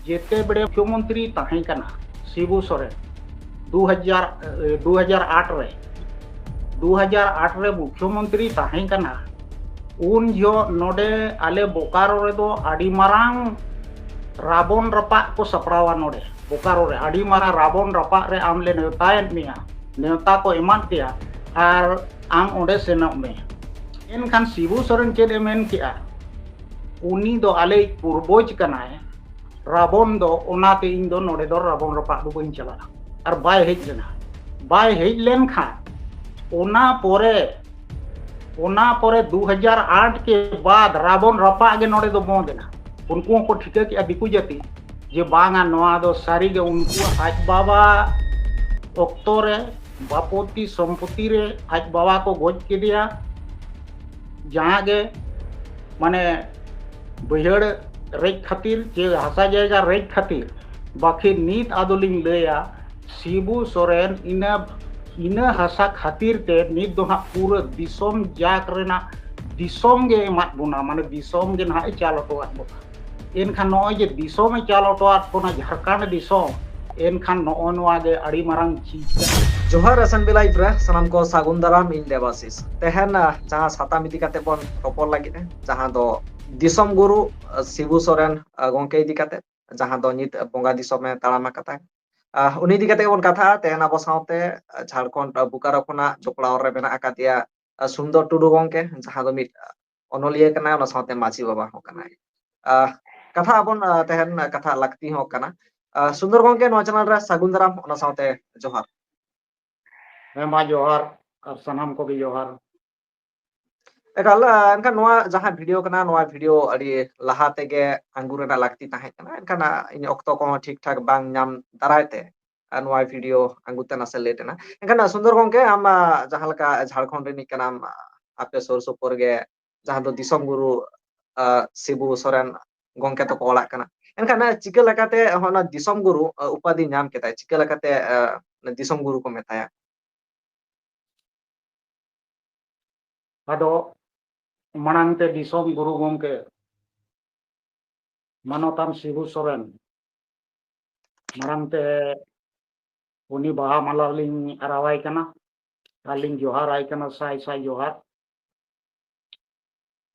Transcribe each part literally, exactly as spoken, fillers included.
ᱡᱮᱛᱮ ᱵᱮᱲᱮ ᱢᱩᱠᱷᱭᱚᱢᱚᱱᱛᱨᱤ ᱛᱟᱦᱮᱸ ᱠᱟᱱᱟ ᱥᱤᱵᱩ ᱥᱚᱨᱮᱱ, ᱫᱩ ᱦᱟᱡᱟᱨ ᱮ, ᱫᱩ ᱦᱟᱡᱟᱨ ᱟᱴ ᱨᱮ, ᱫᱩ ᱦᱟᱡᱟᱨ ᱟᱴ ᱨᱮ ᱢᱩᱠᱷᱭᱚᱢᱚᱱᱛᱨᱤ ᱛᱟᱦᱮᱸ ᱠᱟᱱᱟ, ᱩᱱ ᱡᱚᱦᱚᱜ ᱱᱚᱰᱮ ᱟᱞᱮ ᱵᱳᱠᱟᱨᱳ ᱨᱮᱫᱚ ᱟᱹᱰᱤ ᱢᱟᱨᱟᱝ ᱨᱟᱵᱚᱱ ᱨᱟᱯᱟᱜ ᱠᱚ ᱥᱟᱯᱲᱟᱣᱟ᱾ ᱱᱚᱰᱮ ᱵᱳᱠᱟᱨᱳ ᱨᱮ ᱟᱹᱰᱤ ᱢᱟᱨᱟᱝ ᱨᱟᱵᱚᱱ ᱨᱟᱯᱟᱜ ᱨᱮ ᱟᱢ ᱞᱮ ᱱᱮᱣᱛᱟᱭᱮᱫ ᱢᱮᱭᱟ, ᱱᱮᱣᱛᱟ ᱠᱚ ᱮᱢᱟᱫ ᱯᱮᱭᱟ, ᱟᱨ ᱟᱢ ᱚᱸᱰᱮ ᱥᱮᱱᱚᱜ ᱢᱮ᱾ ᱮᱱᱠᱷᱟᱱ ᱥᱤᱵᱩ ᱥᱚᱨᱮᱱ ᱪᱮᱫ ᱮ ᱢᱮᱱ ᱠᱮᱜᱼᱟ? ᱩᱱᱤ ᱫᱚ ᱟᱞᱮᱭᱤᱡ ᱯᱩᱨᱵᱚᱡᱽ ᱠᱟᱱᱟᱭ, ᱨᱟᱵᱚᱱ ᱫᱚ, ᱚᱱᱟᱛᱮ ᱤᱧ ᱫᱚ ᱱᱚᱰᱮ ᱫᱚ ᱨᱟᱵᱚᱱ ᱨᱟᱯᱟᱜ ᱫᱚ ᱵᱟᱹᱧ ᱪᱟᱞᱟᱜᱼᱟ᱾ ᱟᱨ ᱵᱟᱭ ᱦᱮᱡ ᱞᱮᱱᱟ᱾ ᱵᱟᱭ ᱦᱮᱡ ᱞᱮᱱᱠᱷᱟᱱ ᱚᱱᱟ ᱯᱚᱨᱮ, ᱚᱱᱟ ᱯᱚᱨᱮ ᱫᱩ ᱦᱟᱡᱟᱨ ᱟᱴ ᱠᱮ ᱵᱟᱫ ᱨᱟᱵᱚᱱ ᱨᱟᱯᱟᱜ ᱜᱮ ᱱᱚᱰᱮ ᱫᱚ ᱵᱚᱱᱫ ᱮᱱᱟ᱾ ᱩᱱᱠᱩ ᱦᱚᱸᱠᱚ ᱴᱷᱤᱠᱟᱹ ᱠᱮᱜᱼᱟ, ᱫᱤᱠᱩ ᱡᱟᱹᱛᱤ, ᱡᱮ ᱵᱟᱝᱟ, ᱱᱚᱣᱟ ᱫᱚ ᱥᱟᱹᱨᱤᱜᱮ ᱩᱱᱠᱩᱣᱟᱜ ᱟᱡ ᱵᱟᱵᱟ ᱚᱠᱛᱚ ᱨᱮ ᱵᱟᱯᱚᱛᱤ ᱥᱚᱢᱯᱚᱛᱤ ᱨᱮ ᱟᱡ ᱵᱟᱵᱟ ᱠᱚ ᱜᱚᱡ ᱠᱮᱫᱮᱭᱟ, ᱡᱟᱦᱟᱸ ᱜᱮ ᱢᱟᱱᱮ ᱵᱟᱹᱭᱦᱟᱹᱲ ᱨᱮᱡ ᱠᱷᱟᱹᱛᱤᱨ ᱪᱮ ᱦᱟᱥᱟ ᱡᱟᱭᱜᱟ ᱨᱮᱡ ᱠᱷᱟᱹᱛᱤᱨ᱾ ᱵᱟᱹᱠᱤ ᱱᱤᱛ ᱟᱫᱚᱞᱤᱧ ᱞᱟᱹᱭᱟ, ᱥᱤᱵᱩ ᱥᱚᱨᱮᱱ ᱤᱱᱟᱹ, ᱤᱱᱟᱹ ᱦᱟᱥᱟ ᱠᱷᱟᱹᱛᱤᱨ ᱛᱮ ᱱᱤᱛ ᱫᱚ ᱦᱟᱸᱜ ᱯᱩᱨᱟᱹ ᱫᱤᱥᱚᱢ ᱡᱟᱠ ᱨᱮᱱᱟᱜ ᱫᱤᱥᱚᱢ ᱜᱮ ᱮᱢᱟᱫ ᱵᱚᱱᱟ, ᱢᱟᱱᱮ ᱫᱤᱥᱚᱢ ᱜᱮ ᱱᱟᱦᱟᱜ ᱮ ᱪᱟᱞ ᱦᱚᱴᱚᱣᱟᱫ ᱵᱚᱱᱟ᱾ ᱮᱱᱠᱷᱟᱱ ᱱᱚᱜᱼᱚᱭ ᱡᱮ ᱫᱤᱥᱚᱢ ᱮ ᱪᱟᱞ ᱦᱚᱴᱚᱣᱟᱫ ᱵᱚᱱᱟ ᱡᱷᱟᱲᱠᱷᱚᱸᱰ ᱫᱤᱥᱚᱢ, ᱮᱱᱠᱷᱟᱱ ᱱᱚᱜᱼᱚ ᱱᱚᱣᱟ ᱜᱮ ᱟᱹᱰᱤ ᱢᱟᱨᱟᱝ ᱪᱤᱡᱽ ᱠᱟᱱᱟ᱾ ᱡᱚᱦᱟᱨ ᱮᱥ ᱮᱱ ᱵᱤ ᱞᱟᱭᱤᱵᱷ ᱨᱮ ᱥᱟᱱᱟᱢ ᱠᱚ ᱥᱟᱹᱜᱩᱱ ᱫᱟᱨᱟᱢ, ᱤᱧ ᱫᱮᱵᱟᱥᱤᱥ᱾ ᱛᱮᱦᱮᱧ, ᱟᱦ, ᱡᱟᱦᱟᱸ ᱥᱟᱛᱟᱢ ᱤᱫᱤ ᱠᱟᱛᱮ ᱵᱚᱱ ᱨᱚᱯᱚᱲ ᱞᱟᱹᱜᱤᱫ, ᱡᱟᱦᱟᱸ ᱫᱚ ᱫᱤᱥᱚᱢ ᱜᱩᱨᱩ, ᱟᱦ, ᱥᱤᱵᱩ ᱥᱚᱨᱮᱱ, ᱟᱦ, ᱜᱚᱢᱠᱮ ᱤᱫᱤ ᱠᱟᱛᱮ, ᱡᱟᱦᱟᱸ ᱫᱚ ᱱᱤᱛ ᱵᱚᱸᱜᱟ ᱫᱤᱥᱚᱢᱮ ᱛᱟᱲᱟᱢ ᱟᱠᱟᱫᱟ᱾ ᱟᱦ, ᱩᱱᱤ ᱤᱫᱤ ᱠᱟᱛᱮ ᱵᱚᱱ ᱠᱟᱛᱷᱟᱜᱼᱟ᱾ ᱛᱮᱦᱮᱧ ᱟᱵᱚ ᱥᱟᱶᱛᱮ, ᱟᱦ, ᱡᱷᱟᱲᱠᱷᱚᱸᱰ, ᱟᱦ, ᱵᱳᱠᱟᱨᱳ ᱠᱷᱚᱱᱟᱜ ᱡᱚᱯᱲᱟᱣ ᱨᱮ ᱢᱮᱱᱟᱜ ᱟᱠᱟᱫᱮᱭᱟ, ᱟᱦ, ᱥᱩᱱᱫᱚᱨ ᱴᱩᱰᱩ ᱜᱚᱢᱠᱮ, ᱡᱟᱦᱟᱸ ᱫᱚ ᱢᱤᱫ, ᱟᱦ, ᱚᱱᱚᱞᱤᱭᱟᱹ ᱠᱟᱱᱟᱭ, ᱚᱱᱟ ᱥᱟᱶᱛᱮ ᱢᱟᱹᱡᱷᱤ ᱵᱟᱵᱟ ᱦᱚᱸ ᱠᱟᱱᱟᱭ᱾ ᱟᱦ, ᱠᱟᱛᱷᱟ ᱟᱵᱚᱱ, ᱟᱦ, ᱛᱮᱦᱮᱧ ᱠᱟᱛᱷᱟ ᱞᱟᱹᱠᱛᱤ ᱦᱚᱸ ᱠᱟᱱᱟ᱾ ᱟᱦ, ᱥᱩᱱᱫᱚᱨ ᱜᱚᱢᱠᱮ, ᱱᱚᱣᱟ ᱪᱮᱱᱮᱞ ᱨᱮ ᱥᱟᱹᱜᱩᱱ ᱫᱟᱨᱟᱢ, ᱚᱱᱟ ᱥᱟᱶᱛᱮ ᱡᱚᱦᱟᱨ᱾ ᱦᱮᱸ ᱢᱟ ᱡᱚᱦᱟᱨ, ᱟᱨ ᱥᱟᱱᱟᱢ ᱠᱚᱜᱮ ᱡᱚᱦᱟᱨ᱾ ᱮᱠᱟᱞ, ᱟᱦ, ᱮᱱᱠᱷᱟᱱ ᱱᱚᱣᱟ ᱡᱟᱦᱟᱸ ᱵᱷᱤᱰᱤᱭᱳ ᱠᱟᱱᱟ, ᱱᱚᱣᱟ ᱵᱷᱤᱰᱤᱭᱳ ᱟᱹᱰᱤ ᱞᱟᱦᱟ ᱛᱮᱜᱮ ᱟᱹᱜᱩ ᱨᱮᱱᱟᱜ ᱞᱟᱹᱠᱛᱤ ᱛᱟᱦᱮᱸ ᱠᱟᱱᱟ, ᱮᱱᱠᱷᱟᱱ, ᱟᱦ, ᱤᱧ ᱚᱠᱛᱚ ᱠᱚᱦᱚᱸ ᱴᱷᱤᱠ ᱴᱷᱟᱠ ᱵᱟᱝ ᱧᱟᱢ ᱫᱟᱨᱟᱭ ᱛᱮ, ᱟᱦ, ᱱᱚᱣᱟ ᱵᱷᱤᱰᱤᱭᱳ ᱟᱹᱜᱩ ᱛᱮ ᱱᱟᱥᱮ ᱞᱮᱴ ᱮᱱᱟ᱾ ᱮᱱᱠᱷᱟᱱ, ᱟᱦ, ᱥᱩᱱᱫᱚᱨ ᱜᱚᱢᱠᱮ, ᱟᱢ, ᱟᱦ, ᱡᱟᱦᱟᱸ ᱞᱮᱠᱟ ᱡᱷᱟᱲᱠᱷᱚᱸᱰ ᱨᱤᱱᱤᱡ ᱠᱟᱱᱟᱢ, ᱟᱦ, ᱟᱯᱮ ᱥᱩᱨ ᱥᱩᱯᱩᱨ ᱜᱮ ᱡᱟᱦᱟᱸ ᱫᱚ ᱫᱤᱥᱚᱢ ᱜᱩᱨᱩ, ᱟᱦ, ᱥᱤᱵᱩ ᱥᱚᱨᱮᱱ ᱜᱚᱢᱠᱮ ᱛᱟᱠᱚ ᱚᱲᱟᱜ ᱠᱟᱱᱟ᱾ ᱮᱱᱠᱷᱟᱱ, ᱟᱦ, ᱪᱤᱠᱟᱹ ᱞᱮᱠᱟᱛᱮ ᱚᱱᱟ ᱫᱤᱥᱚᱢ ᱜᱩᱨᱩ, ᱟᱦ, ᱩᱯᱟᱫᱷᱤ ᱧᱟᱢ ᱠᱮᱫᱟᱭ? ᱪᱤᱠᱟᱹ ᱞᱮᱠᱟᱛᱮ, ᱟᱦ, ᱫᱤᱥᱚᱢ ᱜᱩᱨᱩ ᱠᱚ ᱢᱮᱛᱟᱭᱟ? ᱟᱫᱚ ᱢᱟᱲᱟᱝ ᱛᱮ ᱫᱤᱥᱚᱢ ᱜᱩᱨᱩ ᱜᱚᱢᱠᱮ ᱢᱟᱱᱚᱛᱟᱱ ᱥᱤᱵᱩ ᱥᱚᱨᱮᱱ ᱢᱟᱲᱟᱝ ᱛᱮ ᱩᱱᱤ ᱵᱟᱦᱟ ᱢᱟᱞᱟ ᱞᱤᱧ ᱟᱨᱟᱣᱟᱭ ᱠᱟᱱᱟ ᱟᱨ ᱞᱤᱧ ᱡᱚᱦᱟᱨᱟᱭ ᱠᱟᱱᱟ, ᱥᱟᱭ ᱥᱟᱭ ᱡᱚᱦᱟᱨ᱾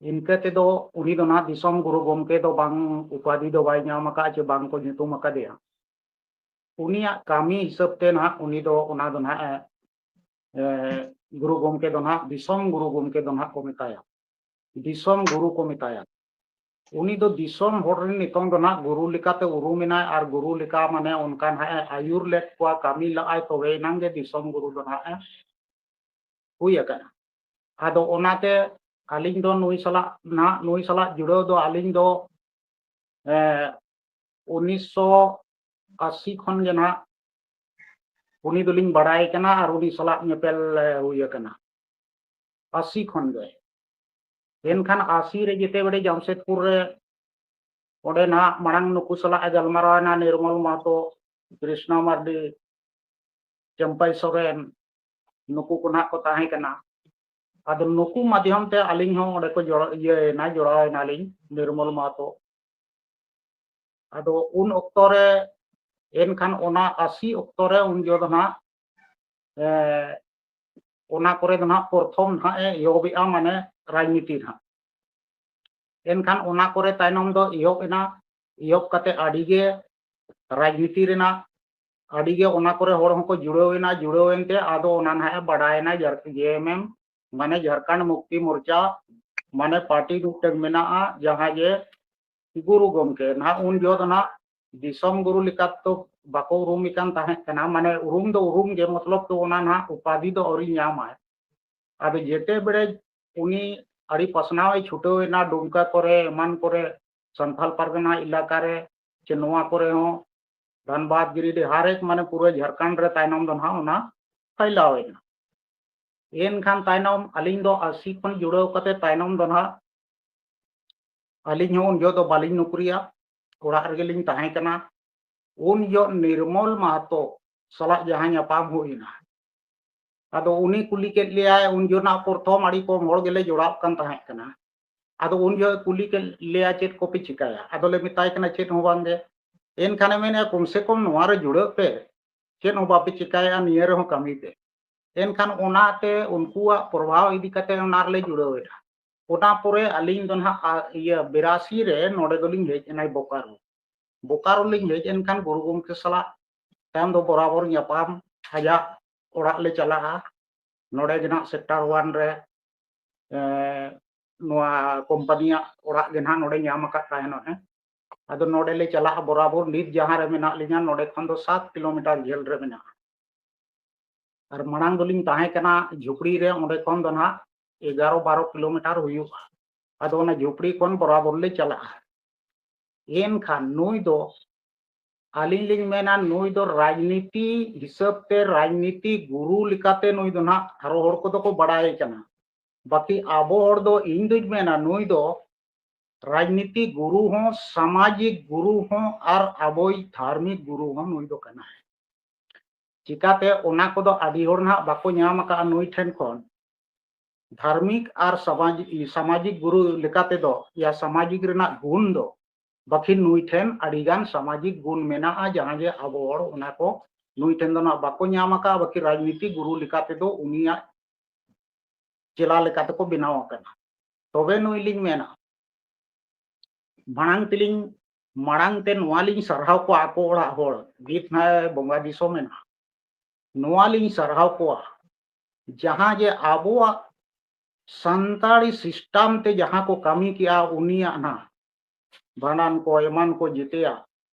ᱤᱱᱠᱟᱹ ᱛᱮᱫᱚ ᱩᱱᱤ ᱫᱚ ᱱᱟᱦᱟᱜ ᱫᱤᱥᱚᱢ ᱜᱩᱨᱩ ᱜᱚᱢᱠᱮ ᱫᱚ ᱵᱟᱝ, ᱩᱯᱟᱫᱷᱤ ᱫᱚ ᱵᱟᱭ ᱧᱟᱢ ᱟᱠᱟᱫ ᱪᱮ ᱵᱟᱝ ᱠᱚ ᱧᱩᱛᱩᱢ ᱟᱠᱟᱫᱮᱭᱟ᱾ ᱩᱱᱤᱭᱟᱜ ᱠᱟᱹᱢᱤ ᱦᱤᱥᱟᱹᱵ ᱛᱮ ᱱᱟᱦᱟᱜ ᱩᱱᱤ ᱫᱚ ᱚᱱᱟ ᱫᱚ ᱱᱟᱦᱟᱜ ᱮ, ᱮ, ᱜᱩᱨᱩ ᱜᱚᱢᱠᱮ ᱫᱚ ᱱᱟᱦᱟᱜ, ᱫᱤᱥᱚᱢ ᱜᱩᱨᱩ ᱜᱚᱢᱠᱮ ᱫᱚ ᱱᱟᱦᱟᱜ ᱠᱚ ᱢᱮᱛᱟᱭᱟ, ᱫᱤᱥᱚᱢ ᱜᱩᱨᱩ ᱠᱚ ᱢᱮᱛᱟᱭᱟ᱾ ᱩᱱᱤ ᱫᱚ ᱫᱤᱥᱚᱢ ᱦᱚᱲ ᱨᱮᱱ ᱱᱤᱛᱚᱝ ᱫᱚ ᱱᱟᱦᱟᱜ ᱜᱩᱨᱩ ᱞᱮᱠᱟᱛᱮ ᱩᱨᱩᱢ ᱮᱱᱟᱭ, ᱟᱨ ᱜᱩᱨᱩ ᱞᱮᱠᱟ ᱢᱟᱱᱮ ᱚᱱᱠᱟ ᱱᱟᱦᱟᱜ ᱮ ᱟᱹᱭᱩᱨ ᱞᱮᱫ ᱠᱚᱣᱟ, ᱠᱟᱹᱢᱤ ᱞᱟᱜᱼᱟᱭ, ᱛᱚᱵᱮ ᱮᱱᱟᱝ ᱜᱮ ᱫᱤᱥᱚᱢ ᱜᱩᱨᱩ ᱫᱚ ᱱᱟᱦᱟᱜ ᱮ ᱦᱩᱭ ᱟᱠᱟᱱᱟ᱾ ᱟᱫᱚ ᱚᱱᱟᱛᱮ ᱟᱹᱞᱤᱧ ᱫᱚ ᱱᱩᱭ ᱥᱟᱞᱟᱜ ᱱᱟᱦᱟᱜ, ᱱᱩᱭ ᱥᱟᱞᱟᱜ ᱡᱩᱲᱟᱹᱣ ᱫᱚ ᱟᱹᱞᱤᱧ ᱫᱚ, ᱮ, ᱩᱱᱤᱥᱥᱚ ᱟᱥᱤ ᱠᱷᱚᱱ ᱜᱮ ᱱᱟᱦᱟᱜ ᱩᱱᱤ ᱫᱚᱞᱤᱧ ᱵᱟᱲᱟᱭ ᱠᱟᱱᱟ ᱟᱨ ᱩᱱᱤ ᱥᱟᱞᱟᱜ ᱧᱮᱯᱮᱞ, ᱮ, ᱦᱩᱭ ᱟᱠᱟᱱᱟ ᱟᱥᱤ ᱠᱷᱚᱱ ᱜᱮ᱾ ᱮᱱᱠᱷᱟᱱ ᱟᱥᱤ ᱨᱮ ᱡᱮᱛᱮ ᱵᱮᱲᱮ ᱡᱟᱢᱥᱮᱫᱽᱯᱩᱨ ᱨᱮ ᱚᱸᱰᱮ ᱱᱟᱦᱟᱜ ᱢᱟᱲᱟᱝ ᱱᱩᱠᱩ ᱥᱟᱞᱟᱜ ᱮ ᱜᱟᱞᱢᱟᱨᱟᱣ ᱮᱱᱟ, ᱱᱤᱨᱢᱚᱞ ᱢᱟᱦᱟᱛᱚ, ᱠᱨᱤᱥᱱᱟ ᱢᱟᱨᱰᱤ, ᱪᱟᱢᱯᱟᱭ ᱥᱚᱨᱮᱱ, ᱱᱩᱠᱩ ᱠᱚ ᱱᱟᱦᱟᱜ ᱠᱚ ᱛᱟᱦᱮᱸ ᱠᱟᱱᱟ᱾ ᱟᱫᱚ ᱱᱩᱠᱩ ᱢᱟᱫᱽᱫᱷᱚᱢ ᱛᱮ ᱟᱹᱞᱤᱧ ᱦᱚᱸ ᱚᱸᱰᱮ ᱠᱚ ᱡᱚᱲ-, ᱤᱭᱟᱹᱭᱮᱱᱟ, ᱡᱚᱲᱟᱣ ᱮᱱᱟᱞᱤᱧ ᱱᱤᱨᱢᱚᱞ ᱢᱟᱦᱟᱛᱚ᱾ ᱟᱫᱚ ᱩᱱ ᱚᱠᱛᱚ ᱨᱮ, ᱮᱱᱠᱷᱟᱱ ᱚᱱᱟ ᱟᱥᱤ ᱚᱠᱛᱚ ᱨᱮ ᱩᱱ ᱡᱚᱦᱚᱜ ᱫᱚ ᱱᱟᱦᱟᱜ, ᱮ, ᱚᱱᱟ ᱠᱚᱨᱮ ᱫᱚ ᱱᱟᱦᱟᱜ ᱯᱨᱚᱛᱷᱚᱢ ᱱᱟᱦᱟᱜ ᱮ ᱮᱦᱚᱵᱮᱜᱼᱟ, ᱢᱟᱱᱮ ᱨᱟᱡᱽᱱᱤᱛᱤ ᱱᱟᱦᱟᱜ᱾ ᱮᱱᱠᱷᱟᱱ ᱚᱱᱟ ᱠᱚᱨᱮ ᱛᱟᱭᱱᱚᱢ ᱫᱚ ᱮᱦᱚᱵ ᱮᱱᱟ, ᱮᱦᱚᱵ ᱠᱟᱛᱮ ᱟᱹᱰᱤ ᱜᱮ ᱨᱟᱡᱽᱱᱤᱛᱤ ᱨᱮᱱᱟᱜ ᱟᱹᱰᱤ ᱜᱮ ᱚᱱᱟ ᱠᱚᱨᱮ ᱦᱚᱲ ᱦᱚᱸᱠᱚ ᱡᱩᱲᱟᱹᱣ ᱮᱱᱟ, ᱡᱩᱲᱟᱹᱣ ᱮᱱᱛᱮ ᱟᱫᱚ ᱚᱱᱟ ᱱᱟᱦᱟᱜ ᱮ ᱵᱟᱰᱟᱭᱮᱱᱟ, ᱡᱟᱨ-, ᱡᱮ ᱮᱢ ᱮᱢ, ᱢᱟᱱᱮ ᱡᱷᱟᱨᱠᱷᱚᱸᱰ ᱢᱩᱠᱛᱤ ᱢᱳᱨᱪᱟ, ᱢᱟᱱᱮ ᱯᱟᱨᱴᱤ ᱢᱤᱫᱴᱟᱝ ᱢᱮᱱᱟᱜᱼᱟ, ᱡᱟᱦᱟᱸ ᱡᱮ ᱜᱩᱨᱩ ᱜᱚᱢᱠᱮ ᱱᱟᱦᱟᱜ ᱩᱱ ᱡᱚᱦᱚᱜ ᱫᱚ ᱱᱟᱦᱟᱜ ᱫᱤᱥᱚᱢ ᱜᱩᱨᱩ ᱞᱮᱠᱟ ᱛᱚ ᱵᱟᱠᱚ ᱩᱨᱩᱢᱮ ᱠᱟᱱ ᱛᱟᱦᱮᱸ ᱠᱟᱱᱟ, ᱢᱟᱱᱮ ᱩᱨᱩᱢ ᱫᱚ ᱩᱨᱩᱢ ᱜᱮ, ᱢᱚᱛᱞᱚᱵ ᱛᱚ ᱚᱱᱟ ᱱᱟᱦᱟᱜ ᱩᱯᱟᱫᱷᱤ ᱫᱚ ᱟᱹᱣᱨᱤ ᱧᱟᱢᱟᱭ᱾ ᱟᱫᱚ ᱡᱮᱛᱮ ᱵᱮᱲᱮ ᱩᱱᱤ ᱟᱹᱰᱤ ᱯᱟᱥᱱᱟᱣ ᱮ ᱪᱷᱩᱴᱟᱹᱣ ᱮᱱᱟ, ᱰᱩᱢᱠᱟ ᱠᱚᱨᱮ ᱮᱢᱟᱱ ᱠᱚᱨᱮ, ᱥᱟᱱᱛᱟᱞ ᱯᱟᱨᱜᱟᱱᱟ ᱮᱞᱟᱠᱟ ᱨᱮ ᱪᱮ ᱱᱚᱣᱟ ᱠᱚᱨᱮ ᱦᱚᱸ, ᱫᱷᱟᱱᱵᱟᱫᱽ, ᱜᱤᱨᱤᱰᱤ, ᱦᱟᱨ ᱮᱠ ᱢᱟᱱᱮ ᱯᱩᱨᱟᱹ ᱡᱷᱟᱲᱠᱷᱚᱸᱰ ᱨᱮ ᱛᱟᱭᱱᱚᱢ ᱫᱚ ᱱᱟᱦᱟᱜ ᱚᱱᱟ ᱯᱷᱟᱭᱞᱟᱣ ᱮᱱᱟ᱾ ᱮᱱᱠᱷᱟᱱ ᱛᱟᱭᱱᱚᱢ ᱟᱹᱞᱤᱧ ᱫᱚ ᱟᱥᱤ ᱠᱷᱚᱱ ᱡᱩᱲᱟᱹᱣ ᱠᱟᱛᱮ ᱛᱟᱭᱱᱚᱢ ᱫᱚ ᱱᱟᱦᱟᱜ ᱟᱹᱞᱤᱧ ᱦᱚᱸ ᱩᱱ ᱡᱚᱦᱚᱜ ᱫᱚ ᱵᱟᱹᱞᱤᱧ ᱱᱚᱠᱨᱤᱭᱟ, ᱚᱲᱟᱜ ᱨᱮᱜᱮ ᱞᱤᱧ ᱛᱟᱦᱮᱸ ᱠᱟᱱᱟ᱾ ᱩᱱ ᱡᱚᱦᱚᱜ ᱱᱤᱨᱢᱚᱞ ᱢᱟᱦᱟᱛᱚ ᱥᱟᱞᱟᱜ ᱡᱟᱦᱟᱸ ᱧᱟᱯᱟᱢ ᱦᱩᱭ ᱮᱱᱟ, ᱟᱫᱚ ᱩᱱᱤ ᱠᱩᱞᱤ ᱠᱮᱫ ᱞᱮᱭᱟᱭ, ᱩᱱ ᱡᱚᱦᱚᱜ ᱯᱨᱚᱛᱷᱚᱢ ᱟᱹᱰᱤ ᱠᱚᱢ ᱦᱚᱲ ᱜᱮᱞᱮ ᱡᱚᱲᱟᱣ ᱠᱟᱱ ᱛᱟᱦᱮᱸ ᱠᱟᱱᱟ᱾ ᱟᱫᱚ ᱩᱱ ᱡᱚᱦᱚᱜ ᱠᱩᱞᱤ ᱠᱮᱫ ᱞᱮᱭᱟ, "ᱪᱮᱫ ᱠᱚᱯᱮ ᱪᱤᱠᱟᱹᱭᱟ?" ᱟᱫᱚᱞᱮ ᱢᱮᱛᱟᱭ ᱠᱟᱱᱟ, "ᱪᱮᱫ ᱦᱚᱸ ᱵᱟᱝ ᱜᱮ, ᱮᱱᱠᱷᱟᱱᱮ ᱢᱮᱱᱮᱫᱼᱟ, ᱠᱚᱢ ᱥᱮ ᱠᱚᱢ ᱱᱚᱣᱟ ᱨᱮ ᱡᱩᱲᱟᱹᱜ ᱯᱮ, ᱪᱮᱫ ᱦᱚᱸ ᱵᱟᱯᱮ ᱪᱤᱠᱟᱹᱭᱟ, ᱱᱤᱭᱟᱹ ᱨᱮᱦᱚᱸ ᱠᱟᱹᱢᱤ ᱯᱮ᱾ ᱮᱱᱠᱷᱟᱱ ᱚᱱᱟᱛᱮ ᱩᱱᱠᱩᱣᱟᱜ ᱯᱨᱚᱵᱷᱟᱣ ᱤᱫᱤ ᱠᱟᱛᱮ ᱚᱱᱟ ᱨᱮᱞᱮ ᱡᱩᱲᱟᱹᱣ ᱮᱱᱟ᱾ ᱚᱱᱟ ᱯᱚᱨᱮ ᱟᱹᱞᱤᱧ ᱫᱚ ᱱᱟᱦᱟᱜ, ᱟ, ᱤᱭᱟᱹ ᱵᱤᱨᱟᱥᱤ ᱨᱮ ᱱᱚᱰᱮ ᱫᱚᱞᱤᱧ ᱦᱮᱡ ᱮᱱᱟ ᱵᱳᱠᱟᱨᱳ᱾ ᱵᱳᱠᱟᱨᱳ ᱞᱤᱧ ᱦᱮᱡ ᱮᱱᱠᱷᱟᱱ ᱜᱩᱨᱩ ᱜᱚᱢᱠᱮ ᱥᱟᱞᱟᱜ ᱛᱟᱭᱚᱢ ᱫᱚ ᱵᱚᱨᱟᱵᱚᱨ ᱧᱟᱯᱟᱢ, ᱟᱡᱟᱜ ᱚᱲᱟᱜ ᱞᱮ ᱪᱟᱞᱟᱜᱼᱟ᱾ ᱱᱚᱰᱮ ᱜᱮ ᱱᱟᱦᱟᱜ ᱥᱮᱠᱴᱟᱨ ᱚᱣᱟᱱ ᱨᱮ, ᱮ, ᱱᱚᱣᱟ ᱠᱳᱢᱯᱟᱱᱤᱭᱟᱜ ᱚᱲᱟᱜ ᱜᱮ ᱱᱟᱦᱟᱜ ᱱᱚᱰᱮ ᱧᱟᱢ ᱟᱠᱟᱫ ᱛᱟᱦᱮᱱᱚᱜ ᱦᱮᱸ᱾ ᱟᱫᱚ ᱱᱚᱰᱮ ᱞᱮ ᱪᱟᱞᱟᱜᱼᱟ ᱵᱚᱨᱟᱵᱚᱨ, ᱱᱤᱛ ᱡᱟᱦᱟᱸ ᱨᱮ ᱢᱮᱱᱟᱜ ᱞᱤᱧᱟ ᱱᱚᱰᱮ ᱠᱷᱚᱱ ᱫᱚ ᱥᱟᱛ ᱠᱤᱞᱳᱢᱤᱴᱟᱨ ᱡᱷᱟᱹᱞ ᱨᱮ ᱢᱮᱱᱟᱜᱼᱟ᱾ ᱟᱨ ᱢᱟᱲᱟᱝ ᱫᱚᱞᱤᱧ ᱛᱟᱦᱮᱸ ᱠᱟᱱᱟ ᱡᱷᱩᱯᱲᱤ ᱨᱮ, ᱚᱸᱰᱮ ᱠᱷᱚᱱ ᱫᱚ ᱱᱟᱦᱟᱜ ᱮᱜᱟᱨᱚ ᱵᱟᱨᱚ ᱠᱤᱞᱳᱢᱤᱴᱟᱨ ᱦᱩᱭᱩᱜᱼᱟ᱾ ᱟᱫᱚ ᱚᱱᱟ ᱡᱷᱩᱯᱲᱤ ᱠᱷᱚᱱ ᱵᱚᱨᱟᱵᱚᱨ ᱞᱮ ᱪᱟᱞᱟᱜᱼᱟ᱾ ᱮᱱᱠᱷᱟᱱ ᱱᱩᱭ ᱫᱚ, ᱟᱹᱞᱤᱧ ᱞᱤᱧ ᱢᱮᱱᱟ, ᱱᱩᱭ ᱫᱚ ᱨᱟᱡᱽᱱᱤᱛᱤ ᱦᱤᱥᱟᱹᱵ ᱛᱮ, ᱨᱟᱡᱽᱱᱤᱛᱤ ᱜᱩᱨᱩ ᱞᱮᱠᱟᱛᱮ ᱱᱩᱭ ᱫᱚ ᱱᱟᱦᱟᱜ ᱟᱨᱚ ᱦᱚᱲ ᱠᱚᱫᱚ ᱠᱚ ᱵᱟᱲᱟᱭᱮ ᱠᱟᱱᱟ᱾ ᱵᱟᱹᱠᱤ ᱟᱵᱚ ᱦᱚᱲ ᱫᱚ, ᱤᱧ ᱫᱩᱧ ᱢᱮᱱᱟ, ᱱᱩᱭ ᱫᱚ ᱨᱟᱡᱽᱱᱤᱛᱤ ᱜᱩᱨᱩ ᱦᱚᱸ, ᱥᱟᱢᱟᱡᱤᱠ ᱜᱩᱨᱩ ᱦᱚᱸ ᱟᱨ ᱟᱵᱚᱭᱤᱡ ᱫᱷᱟᱨᱢᱤᱠ ᱜᱩᱨᱩ ᱦᱚᱸ ᱱᱩᱭ ᱫᱚ ᱠᱟᱱᱟᱭ᱾ ᱪᱤᱠᱟᱛᱮ ᱚᱱᱟ ᱠᱚᱫᱚ ᱟᱹᱰᱤ ᱦᱚᱲ ᱱᱟᱦᱟᱜ ᱵᱟᱠᱚ ᱧᱟᱢ ᱟᱠᱟᱫᱼᱟ ᱱᱩᱭ ᱴᱷᱮᱱ ᱠᱷᱚᱱ᱾ ᱫᱷᱟᱨᱢᱤᱠ ᱟᱨ ᱥᱟᱢᱟᱡᱤᱠ, ᱥᱟᱢᱟᱡᱤᱠ ᱜᱩᱨᱩ ᱞᱮᱠᱟ ᱛᱮᱫᱚ, ᱭᱟ ᱥᱟᱢᱟᱡᱤᱠ ᱨᱮᱱᱟᱜ ᱜᱩᱱ ᱫᱚ, ᱵᱟᱹᱠᱤ ᱱᱩᱭ ᱴᱷᱮᱱ ᱟᱹᱰᱤ ᱜᱟᱱ ᱥᱟᱢᱟᱡᱤᱠ ᱜᱩᱱ ᱢᱮᱱᱟᱜᱼᱟ, ᱡᱟᱦᱟᱸ ᱡᱮ ᱟᱵᱚ ᱦᱚᱲ ᱚᱱᱟ ᱠᱚ ᱱᱩᱭ ᱴᱷᱮᱱ ᱫᱚ ᱱᱟᱦᱟᱜ ᱵᱟᱠᱚ ᱧᱟᱢ ᱟᱠᱟᱫᱼᱟ, ᱵᱟᱹᱠᱤ ᱨᱟᱡᱽᱱᱤᱛᱤ ᱜᱩᱨᱩ ᱞᱮᱠᱟ ᱛᱮᱫᱚ ᱩᱱᱤᱭᱟᱜ ᱪᱮᱞᱟ ᱞᱮᱠᱟ ᱛᱮᱠᱚ ᱵᱮᱱᱟᱣ ᱟᱠᱟᱱᱟ᱾ ᱛᱚᱵᱮ ᱱᱩᱭ ᱞᱤᱧ ᱢᱮᱱᱟ, ᱢᱟᱲᱟᱝ ᱛᱮᱞᱤᱧ, ᱢᱟᱲᱟᱝ ᱛᱮ ᱱᱚᱣᱟ ᱞᱤᱧ ᱥᱟᱨᱦᱟᱣ ᱠᱚᱣᱟ ᱟᱠᱚ ᱚᱲᱟᱜ ᱦᱚᱲ, ᱱᱤᱛ ᱱᱟᱦᱟᱜ ᱵᱚᱸᱜᱟ ᱫᱤᱥᱚᱢ ᱮᱱᱟ, ᱱᱚᱣᱟ ᱞᱤᱧ ᱥᱟᱨᱦᱟᱣ ᱠᱚᱣᱟ, ᱡᱟᱦᱟᱸ ᱡᱮ ᱟᱵᱚᱣᱟᱜ ᱥᱟᱱᱛᱟᱲᱤ ᱥᱤᱥᱴᱟᱢ ᱛᱮ ᱡᱟᱦᱟᱸ ᱠᱚ ᱠᱟᱹᱢᱤ ᱠᱮᱜᱼᱟ, ᱩᱱᱤᱭᱟᱜ ᱱᱟ ᱵᱷᱟᱸᱰᱟᱱ ᱠᱚ ᱮᱢᱟᱱ ᱠᱚ ᱡᱮᱛᱮᱭᱟᱜ᱾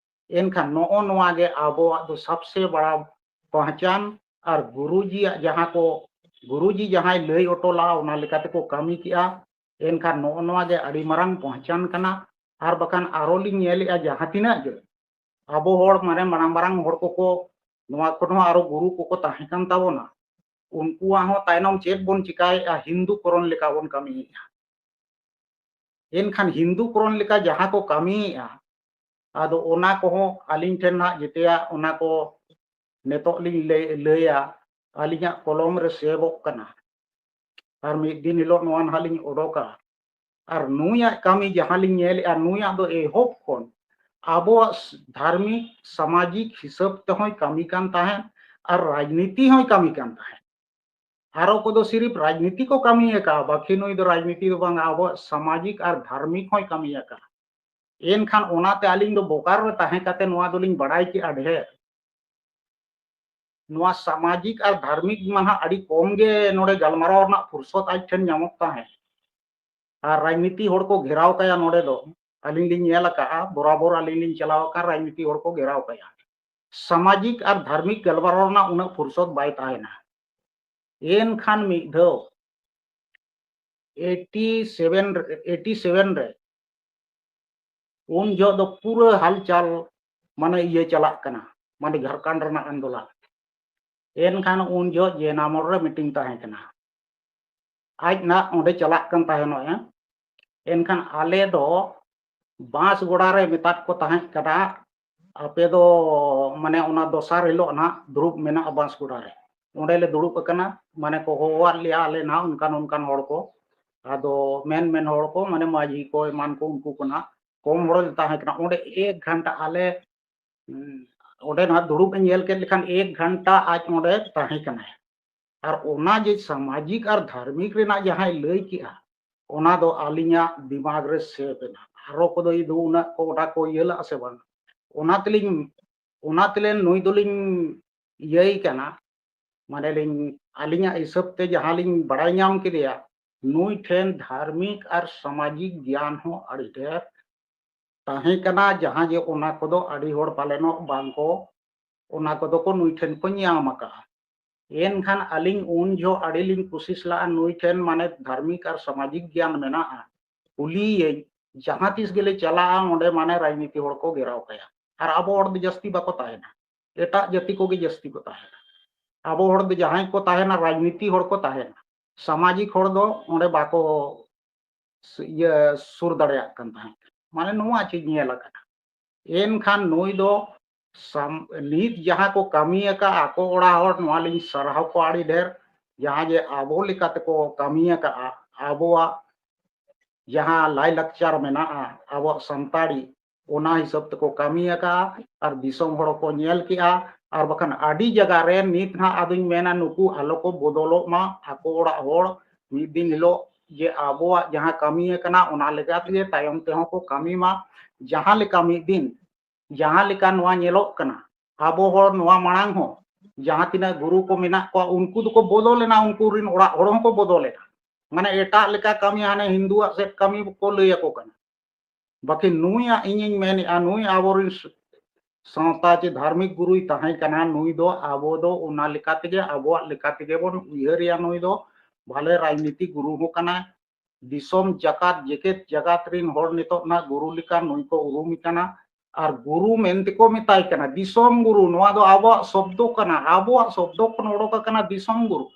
ᱮᱱᱠᱷᱟᱱ ᱱᱚᱜᱼᱚ ᱱᱚᱣᱟ ᱜᱮ ᱟᱵᱚᱣᱟᱜ ᱫᱚ ᱥᱟᱵᱥᱮ ᱵᱟᱲᱟ ᱯᱚᱦᱪᱟᱱ, ᱟᱨ ᱜᱩᱨᱩᱡᱤᱭᱟᱜ ᱡᱟᱦᱟᱸ ᱠᱚ, ᱜᱩᱨᱩᱡᱤ ᱡᱟᱦᱟᱸᱭ ᱞᱟᱹᱭ ᱦᱚᱴᱚ ᱞᱟᱜᱼᱟ, ᱚᱱᱟ ᱞᱮᱠᱟ ᱛᱮᱠᱚ ᱠᱟᱹᱢᱤ ᱠᱮᱜᱼᱟ᱾ ᱮᱱᱠᱷᱟᱱ ᱱᱚᱜᱼᱚ ᱱᱚᱣᱟ ᱜᱮ ᱟᱹᱰᱤ ᱢᱟᱨᱟᱝ ᱯᱚᱦᱪᱟᱱ ᱠᱟᱱᱟ᱾ ᱟᱨ ᱵᱟᱠᱷᱟᱱ ᱟᱨᱚ ᱞᱤᱧ ᱧᱮᱞᱮᱜᱼᱟ, ᱡᱟᱦᱟᱸ ᱛᱤᱱᱟᱹᱜ ᱜᱮ ᱟᱵᱚ ᱦᱚᱲ, ᱢᱟᱱᱮ, ᱢᱟᱨᱟᱝ ᱢᱟᱨᱟᱝ ᱦᱚᱲ ᱠᱚᱠᱚ, ᱱᱚᱣᱟ ᱠᱷᱚᱱ ᱦᱚᱸ ᱟᱨᱚ ᱜᱩᱨᱩ ᱠᱚᱠᱚ ᱛᱟᱦᱮᱸ ᱠᱟᱱ ᱛᱟᱵᱚᱱᱟ, ᱩᱱᱠᱩᱣᱟᱜ ᱦᱚᱸ ᱛᱟᱭᱱᱚᱢ ᱪᱮᱫ ᱵᱚᱱ ᱪᱤᱠᱟᱭᱮᱜᱼᱟ, ᱦᱤᱱᱫᱩ ᱠᱚᱨᱚᱱ ᱞᱮᱠᱟ ᱵᱚᱱ ᱠᱟᱹᱢᱤᱭᱮᱜᱼᱟ᱾ ᱮᱱᱠᱷᱟᱱ ᱦᱤᱱᱫᱩ ᱠᱚᱨᱚᱱ ᱞᱮᱠᱟ ᱡᱟᱦᱟᱸ ᱠᱚ ᱠᱟᱹᱢᱤᱭᱮᱜᱼᱟ, ᱟᱫᱚ ᱚᱱᱟ ᱠᱚᱦᱚᱸ ᱟᱹᱞᱤᱧ ᱴᱷᱮᱱ ᱱᱟᱦᱟᱜ ᱡᱮᱛᱮᱭᱟᱜ ᱚᱱᱟ ᱠᱚ ᱱᱤᱛᱚᱜ ᱞᱤᱧ ᱞᱟᱹᱭ, ᱞᱟᱹᱭᱟ, ᱟᱹᱞᱤᱧᱟᱜ ᱠᱚᱞᱚᱢ ᱨᱮ ᱥᱮᱵᱚᱜ ᱠᱟᱱᱟ᱾ ᱟᱨ ᱢᱤᱫ ᱫᱤᱱ ᱦᱤᱞᱳᱜ ᱱᱚᱣᱟ ᱱᱟᱦᱟᱜ ᱞᱤᱧ ᱚᱰᱚᱠᱟ᱾ ᱟᱨ ᱱᱩᱭᱟᱜ ᱠᱟᱹᱢᱤ ᱡᱟᱦᱟᱸ ᱞᱤᱧ ᱧᱮᱞᱮᱜᱼᱟ, ᱱᱩᱭᱟᱜ ᱫᱚ ᱮᱦᱚᱵ ᱠᱷᱚᱱ ᱟᱵᱚᱣᱟᱜ ᱫᱷᱟᱨᱢᱤᱠ ᱥᱟᱢᱟᱡᱤᱠ ᱦᱤᱥᱟᱹᱵ ᱛᱮᱦᱚᱸᱭ ᱠᱟᱹᱢᱤ ᱠᱟᱱ ᱛᱟᱦᱮᱸᱫ ᱟᱨ ᱨᱟᱡᱽᱱᱤᱛᱤ ᱦᱚᱸᱭ ᱠᱟᱹᱢᱤ ᱠᱟᱱ ᱛᱟᱦᱮᱸᱫ᱾ ᱟᱨᱚ ᱠᱚᱫᱚ ᱥᱤᱨᱤᱯ ᱨᱟᱡᱽᱱᱤᱛᱤ ᱠᱚ ᱠᱟᱹᱢᱤ ᱟᱠᱟᱫᱼᱟ, ᱵᱟᱹᱠᱤ ᱱᱩᱭ ᱫᱚ ᱨᱟᱡᱽᱱᱤᱛᱤ ᱫᱚ ᱵᱟᱝ, ᱟᱵᱚᱣᱟᱜ ᱥᱟᱢᱟᱡᱤᱠ ᱟᱨ ᱫᱷᱟᱨᱢᱤᱠ ᱦᱚᱸᱭ ᱠᱟᱹᱢᱤ ᱟᱠᱟᱫᱼᱟ᱾ ᱮᱱᱠᱷᱟᱱ ᱚᱱᱟᱛᱮ ᱟᱹᱞᱤᱧ ᱫᱚ ᱵᱳᱠᱟᱨ ᱨᱮ ᱛᱟᱦᱮᱸ ᱠᱟᱛᱮ ᱱᱚᱣᱟ ᱫᱚᱞᱤᱧ ᱵᱟᱲᱟᱭ ᱠᱮᱫᱼᱟ ᱰᱷᱮᱨ᱾ ᱱᱚᱣᱟ ᱥᱟᱢᱟᱡᱤᱠ ᱟᱨ ᱫᱷᱟᱨᱢᱤᱠ ᱢᱟ ᱦᱟᱸᱜ ᱟᱹᱰᱤ ᱠᱚᱢ ᱜᱮ ᱱᱚᱰᱮ ᱜᱟᱞᱢᱟᱨᱟᱣ ᱨᱮᱱᱟᱜ ᱯᱷᱩᱨᱥᱚᱛ ᱟᱡ ᱴᱷᱮᱱ ᱧᱟᱢᱚᱜ ᱛᱟᱦᱮᱸᱫ᱾ ᱟᱨ ᱨᱟᱡᱽᱱᱤᱛᱤ ᱦᱚᱲ ᱠᱚ ᱜᱷᱮᱨᱟᱣ ᱠᱟᱭᱟ ᱱᱚᱰᱮ ᱫᱚ᱾ ᱟᱹᱞᱤᱧ ᱞᱤᱧ ᱧᱮᱞ ᱟᱠᱟᱫᱼᱟ, ᱵᱚᱨᱟᱵᱚᱨ ᱟᱹᱞᱤᱧ ᱞᱤᱧ ᱪᱟᱞᱟᱣ ᱟᱠᱟᱱ, ᱨᱟᱡᱽᱱᱤᱛᱤ ᱦᱚᱲ ᱠᱚ ᱜᱷᱮᱨᱟᱣ ᱠᱟᱭᱟ᱾ ᱥᱟᱢᱟᱡᱤᱠ ᱟᱨ ᱫᱷᱟᱨᱢᱤᱠ ᱜᱟᱞᱢᱟᱨᱟᱣ ᱨᱮᱱᱟᱜ ᱩᱱᱟᱹᱜ ᱯᱷᱩᱨᱥᱚᱛ ᱵᱟᱭ ᱛᱟᱦᱮᱱᱟ᱾ ᱮᱱᱠᱷᱟᱱ ᱢᱤᱫ ᱫᱷᱟᱣ ᱮᱭᱤᱴᱤ ᱥᱮᱵᱷᱮᱱ ᱨᱮ, ᱮᱭᱤᱴᱤ ᱥᱮᱵᱷᱮᱱ ᱨᱮ ᱩᱱ ᱡᱚᱦᱚᱜ ᱫᱚ ᱯᱩᱨᱟᱹ ᱦᱟᱞᱪᱟᱞ ᱢᱟᱱᱮ ᱤᱭᱟᱹ ᱪᱟᱞᱟᱜ ᱠᱟᱱᱟ, ᱢᱟᱱᱮ ᱡᱷᱟᱲᱠᱷᱚᱸᱰ ᱨᱮᱱᱟᱜ ᱟᱱᱫᱳᱞᱚᱱ᱾ ᱮᱱᱠᱷᱟᱱ ᱩᱱ ᱡᱚᱦᱚᱜ ᱡᱮᱱᱟᱢᱚᱞ ᱨᱮ ᱢᱤᱴᱤᱝ ᱛᱟᱦᱮᱸ ᱠᱟᱱᱟ, ᱟᱡ ᱱᱟᱜ ᱚᱸᱰᱮ ᱪᱟᱞᱟᱜ ᱠᱟᱱ ᱛᱟᱦᱮᱱᱚᱜᱼᱟ᱾ ᱮᱱᱠᱷᱟᱱ ᱟᱞᱮ ᱫᱚ ᱵᱟᱸᱥᱜᱚᱲᱟ ᱨᱮ ᱢᱮᱛᱟᱫ ᱠᱚ ᱛᱟᱦᱮᱸ ᱠᱟᱱᱟ, ᱟᱯᱮ ᱫᱚ ᱢᱟᱱᱮ ᱚᱱᱟ ᱫᱚᱥᱟᱨ ᱦᱤᱞᱳᱜ ᱱᱟᱜ ᱫᱩᱲᱩᱵ ᱢᱮᱱᱟᱜᱼᱟ ᱵᱟᱸᱥᱜᱚᱲᱟ ᱨᱮ, ᱚᱸᱰᱮ ᱞᱮ ᱫᱩᱲᱩᱵ ᱟᱠᱟᱱᱟ, ᱢᱟᱱᱮ ᱠᱚ ᱦᱚᱦᱚᱣᱟᱫ ᱞᱮᱭᱟ ᱟᱞᱮ ᱱᱟᱜ ᱚᱱᱠᱟᱱ ᱚᱱᱠᱟᱱ ᱦᱚᱲ ᱠᱚ᱾ ᱟᱫᱚ ᱢᱮᱱ ᱢᱮᱱ ᱦᱚᱲ ᱠᱚ, ᱢᱟᱱᱮ ᱢᱟᱹᱡᱷᱤ ᱠᱚ ᱮᱢᱟᱱ ᱠᱚ, ᱩᱱᱠᱩ ᱠᱚ ᱱᱟᱜ ᱠᱚᱢ ᱦᱚᱲ ᱞᱮ ᱛᱟᱦᱮᱸ ᱠᱟᱱᱟ᱾ ᱚᱸᱰᱮ ᱮᱠ ᱜᱷᱟᱱᱴᱟ ᱟᱞᱮ, ᱦᱩᱸ, ᱚᱸᱰᱮ ᱱᱟᱜ ᱫᱩᱲᱩᱵ ᱮ ᱧᱮᱞ ᱠᱮᱫ ᱞᱮᱠᱷᱟᱱ ᱮᱠ ᱜᱷᱟᱱᱴᱟ ᱟᱡ ᱚᱸᱰᱮ ᱛᱟᱦᱮᱸ ᱠᱟᱱᱟᱭ᱾ ᱟᱨ ᱚᱱᱟ ᱡᱮ ᱥᱟᱢᱟᱡᱤᱠ ᱟᱨ ᱫᱷᱟᱨᱢᱤᱠ ᱨᱮᱱᱟᱜ ᱡᱟᱦᱟᱸᱭ ᱞᱟᱹᱭ ᱠᱮᱜᱼᱟ, ᱚᱱᱟ ᱫᱚ ᱟᱹᱞᱤᱧᱟᱜ ᱫᱤᱢᱟᱜᱽ ᱨᱮ ᱥᱮᱵᱷ ᱮᱱᱟ᱾ ᱟᱨᱚ ᱠᱚᱫᱚ ᱤᱫᱩ ᱩᱱᱟᱹᱜ ᱠᱚ ᱚᱱᱟ ᱠᱚ ᱤᱭᱟᱹ ᱞᱟᱜᱼᱟ ᱥᱮ ᱵᱟᱝ? ᱚᱱᱟ ᱛᱮᱞᱤᱧ, ᱚᱱᱟ ᱛᱮᱞᱮ ᱱᱩᱭ ᱫᱚᱞᱤᱧ ᱤᱭᱟᱹᱭ ᱠᱟᱱᱟ, ᱢᱟᱱᱮ ᱞᱤᱧ, ᱟᱹᱞᱤᱧᱟᱜ ᱦᱤᱥᱟᱹᱵ ᱛᱮ ᱡᱟᱦᱟᱸ ᱞᱤᱧ ᱵᱟᱲᱟᱭ ᱧᱟᱢ ᱠᱮᱫᱮᱭᱟ, ᱱᱩᱭ ᱴᱷᱮᱱ ᱫᱷᱟᱨᱢᱤᱠ ᱟᱨ ᱥᱟᱢᱟᱡᱤᱠ ᱜᱮᱭᱟᱱ ᱦᱚᱸ ᱟᱹᱰᱤ ᱰᱷᱮᱨ ᱛᱟᱦᱮᱸ ᱠᱟᱱᱟ, ᱡᱟᱦᱟᱸ ᱡᱮ ᱚᱱᱟ ᱠᱚᱫᱚ ᱟᱹᱰᱤ ᱦᱚᱲ ᱯᱟᱞᱮᱱᱚᱜ ᱵᱟᱝ ᱠᱚ, ᱚᱱᱟ ᱠᱚᱫᱚ ᱠᱚ ᱱᱩᱭ ᱴᱷᱮᱱ ᱠᱚ ᱧᱟᱢ ᱟᱠᱟᱫᱼᱟ᱾ ᱮᱱᱠᱷᱟᱱ ᱟᱹᱞᱤᱧ ᱩᱱ ᱡᱚᱦᱚᱜ ᱟᱹᱰᱤ ᱞᱤᱧ ᱠᱩᱥᱤᱥ ᱞᱟᱜᱼᱟ, ᱱᱩᱭ ᱴᱷᱮᱱ ᱢᱟᱱᱮ ᱫᱷᱟᱨᱢᱤᱠ ᱟᱨ ᱥᱟᱢᱟᱡᱤᱠ ᱜᱮᱭᱟᱱ ᱢᱮᱱᱟᱜᱼᱟ, ᱠᱩᱞᱤᱭᱮᱭᱟᱹᱧ᱾ ᱡᱟᱦᱟᱸ ᱛᱤᱥ ᱜᱮᱞᱮ ᱪᱟᱞᱟᱜᱼᱟ, ᱚᱸᱰᱮ ᱢᱟᱱᱮ ᱨᱟᱡᱽᱱᱤᱛᱤ ᱦᱚᱲ ᱠᱚ ᱜᱷᱮᱨᱟᱣ ᱠᱟᱭᱟ᱾ ᱟᱨ ᱟᱵᱚ ᱦᱚᱲ ᱫᱚ ᱡᱟᱹᱥᱛᱤ ᱵᱟᱠᱚ ᱛᱟᱦᱮᱱᱟ, ᱮᱴᱟᱜ ᱡᱟᱹᱛᱤ ᱠᱚᱜᱮ ᱡᱟᱹᱥᱛᱤ ᱠᱚ ᱛᱟᱦᱮᱱᱟ᱾ ᱟᱵᱚ ᱦᱚᱲ ᱫᱚ ᱡᱟᱦᱟᱸᱭ ᱠᱚ ᱛᱟᱦᱮᱱᱟ, ᱨᱟᱡᱽᱱᱤᱛᱤ ᱦᱚᱲ ᱠᱚ ᱛᱟᱦᱮᱱᱟ, ᱥᱟᱢᱟᱡᱤᱠ ᱦᱚᱲ ᱫᱚ ᱚᱸᱰᱮ ᱵᱟᱠᱚ ᱤᱭᱟᱹ ᱥᱩᱨ ᱫᱟᱲᱮᱭᱟᱜ ᱠᱟᱱ ᱛᱟᱦᱮᱸᱫ᱾ ᱢᱟᱱᱮ ᱱᱚᱣᱟ ᱪᱮᱫ ᱧᱮᱞ ᱟᱠᱟᱱᱟ᱾ ᱮᱱᱠᱷᱟᱱ ᱱᱩᱭ ᱫᱚ ᱥᱟᱢ-, ᱱᱤᱛ ᱡᱟᱦᱟᱸ ᱠᱚ ᱠᱟᱹᱢᱤ ᱟᱠᱟᱫ ᱟᱠᱚ ᱚᱲᱟᱜ ᱦᱚᱲ, ᱱᱚᱣᱟ ᱞᱤᱧ ᱥᱟᱨᱦᱟᱣ ᱠᱚᱣᱟ ᱟᱹᱰᱤ ᱰᱷᱮᱨ᱾ ᱡᱟᱦᱟᱸ ᱡᱮ ᱟᱵᱚ ᱞᱮᱠᱟ ᱛᱮᱠᱚ ᱠᱟᱹᱢᱤ ᱟᱠᱟᱫᱼᱟ, ᱟᱵᱚᱣᱟᱜ ᱡᱟᱦᱟᱸ ᱞᱟᱭᱼᱞᱟᱠᱪᱟᱨ ᱢᱮᱱᱟᱜᱼᱟ, ᱟᱵᱚᱣᱟᱜ ᱥᱟᱱᱛᱟᱲᱤ, ᱚᱱᱟ ᱦᱤᱥᱟᱹᱵ ᱛᱮᱠᱚ ᱠᱟᱹᱢᱤ ᱟᱠᱟᱫᱼᱟ ᱟᱨ ᱫᱤᱥᱚᱢ ᱦᱚᱲ ᱠᱚ ᱧᱮᱞ ᱠᱮᱜᱼᱟ᱾ ᱟᱨ ᱵᱟᱠᱷᱟᱱ ᱟᱹᱰᱤ ᱡᱟᱭᱜᱟ ᱨᱮ ᱱᱤᱛ ᱱᱟᱦᱟᱜ ᱟᱫᱚᱧ ᱢᱮᱱᱟ, ᱱᱩᱠᱩ ᱟᱞᱚ ᱠᱚ ᱵᱚᱫᱚᱞᱚᱜ ᱢᱟ, ᱟᱠᱚ ᱚᱲᱟᱜ ᱦᱚᱲ ᱢᱤᱫ ᱫᱤᱱ ᱦᱤᱞᱳᱜ ᱡᱮ ᱟᱵᱚᱣᱟᱜ ᱡᱟᱦᱟᱸ ᱠᱟᱹᱢᱤ ᱟᱠᱟᱱᱟ ᱚᱱᱟ ᱞᱮᱠᱟ ᱛᱮᱜᱮ ᱛᱟᱭᱚᱢ ᱛᱮᱦᱚᱸ ᱠᱚ ᱠᱟᱹᱢᱤ ᱢᱟ᱾ ᱡᱟᱦᱟᱸ ᱞᱮᱠᱟ ᱢᱤᱫ ᱫᱤᱱ, ᱡᱟᱦᱟᱸ ᱞᱮᱠᱟ ᱱᱚᱣᱟ ᱧᱮᱞᱚᱜ ᱠᱟᱱᱟ, ᱟᱵᱚ ᱦᱚᱲ ᱱᱚᱣᱟ ᱢᱟᱲᱟᱝ ᱦᱚᱸ ᱡᱟᱦᱟᱸ ᱛᱤᱱᱟᱹᱜ ᱜᱩᱨᱩ ᱠᱚ ᱢᱮᱱᱟᱜ ᱠᱚᱣᱟ ᱩᱱᱠᱩ ᱫᱚᱠᱚ ᱵᱚᱫᱚᱞ ᱮᱱᱟ, ᱩᱱᱠᱩ ᱨᱤᱱ ᱚᱲᱟᱜ ᱦᱚᱲ ᱦᱚᱸᱠᱚ ᱵᱚᱫᱚᱞ ᱮᱱᱟ᱾ ᱢᱟᱱᱮ ᱮᱴᱟᱜ ᱞᱮᱠᱟ ᱠᱟᱹᱢᱤ, ᱦᱟᱱᱮ ᱦᱤᱱᱫᱩᱣᱟᱜ ᱥᱮᱫ ᱠᱟᱹᱢᱤ ᱠᱚ ᱞᱟᱹᱭ ᱟᱠᱚ ᱠᱟᱱᱟ᱾ ᱵᱟᱠᱤ ᱱᱩᱭᱟᱜ ᱤᱧᱤᱧ ᱢᱮᱱᱮᱜᱼᱟ, ᱱᱩᱭ ᱟᱵᱚᱨᱮᱱ ᱥ-, ᱥᱟᱶᱛᱟ ᱪᱮ ᱫᱷᱟᱨᱢᱤᱠ ᱜᱩᱨᱩᱭ ᱛᱟᱦᱮᱸ ᱠᱟᱱᱟ, ᱱᱩᱭ ᱫᱚ ᱟᱵᱚ ᱫᱚ ᱚᱱᱟ ᱞᱮᱠᱟ ᱛᱮᱜᱮ, ᱟᱵᱚᱣᱟᱜ ᱞᱮᱠᱟ ᱛᱮᱜᱮ ᱵᱚᱱ ᱩᱭᱦᱟᱹᱨᱮᱭᱟ᱾ ᱱᱩᱭ ᱫᱚ ᱵᱷᱟᱞᱮ ᱨᱟᱡᱽᱱᱤᱛᱤ ᱜᱩᱨᱩ ᱦᱚᱸ ᱠᱟᱱᱟᱭ᱾ ᱫᱤᱥᱚᱢ ᱡᱟᱠᱟᱛ, ᱡᱮᱜᱮᱛ ᱡᱟᱠᱟᱛ ᱨᱤᱱ ᱦᱚᱲ ᱱᱤᱛᱚᱜ ᱱᱟᱜ ᱜᱩᱨᱩ ᱞᱮᱠᱟ ᱱᱩᱭ ᱠᱚ ᱩᱨᱩᱢᱮ ᱠᱟᱱᱟ᱾ ᱟᱨ ᱜᱩᱨᱩ ᱢᱮᱱᱛᱮᱠᱚ ᱢᱮᱛᱟᱭ ᱠᱟᱱᱟ, ᱫᱤᱥᱚᱢ ᱜᱩᱨᱩ, ᱱᱚᱣᱟ ᱫᱚ ᱟᱵᱚᱣᱟᱜ ᱥᱚᱵᱫᱚ ᱠᱟᱱᱟ, ᱟᱵᱚᱣᱟᱜ ᱥᱚᱵᱫᱚ ᱠᱷᱚᱱ ᱚᱰᱚᱠ ᱟᱠᱟᱱᱟ ᱫᱤᱥᱚᱢ ᱜᱩᱨᱩ᱾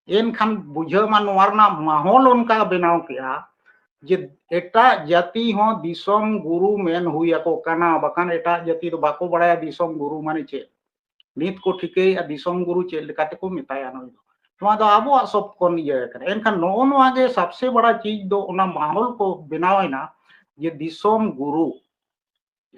ᱮᱱᱠᱷᱟᱱ ᱵᱩᱡᱷᱟᱹᱣ ᱢᱟ, ᱱᱚᱣᱟ ᱨᱮᱱᱟᱜ ᱢᱟᱦᱚᱞ ᱚᱱᱠᱟ ᱵᱮᱱᱟᱣ ᱠᱮᱜᱼᱟ ᱡᱮ ᱮᱴᱟᱜ ᱡᱟᱹᱛᱤ ᱦᱚᱸ ᱫᱤᱥᱚᱢ ᱜᱩᱨᱩ ᱢᱮᱱ ᱦᱩᱭ ᱟᱠᱚ ᱠᱟᱱᱟ, ᱵᱟᱠᱷᱟᱱ ᱮᱴᱟᱜ ᱡᱟᱹᱛᱤ ᱫᱚ ᱵᱟᱠᱚ ᱵᱟᱲᱟᱭᱟ ᱫᱤᱥᱚᱢ ᱜᱩᱨᱩ ᱢᱟᱱᱮ ᱪᱮᱫ᱾ ᱱᱤᱛ ᱠᱚ ᱴᱷᱤᱠᱟᱹᱭᱮᱫᱼᱟ ᱫᱤᱥᱚᱢ ᱜᱩᱨᱩ ᱪᱮᱫ ᱞᱮᱠᱟ ᱛᱮᱠᱚ ᱢᱮᱛᱟᱭᱟ ᱱᱩᱭ ᱫᱚ᱾ ᱱᱚᱣᱟ ᱫᱚ ᱟᱵᱚᱣᱟᱜ ᱥᱚᱵ ᱠᱷᱚᱱ ᱤᱭᱟᱹ ᱠᱟᱱᱟ᱾ ᱮᱱᱠᱷᱟᱱ ᱱᱚᱜᱼᱚ ᱱᱚᱣᱟ ᱜᱮ ᱥᱟᱵᱥᱮ ᱵᱟᱲᱟ ᱪᱤᱡᱽ ᱫᱚ, ᱚᱱᱟ ᱢᱟᱦᱚᱞ ᱠᱚ ᱵᱮᱱᱟᱣ ᱮᱱᱟ ᱡᱮ ᱫᱤᱥᱚᱢ ᱜᱩᱨᱩ,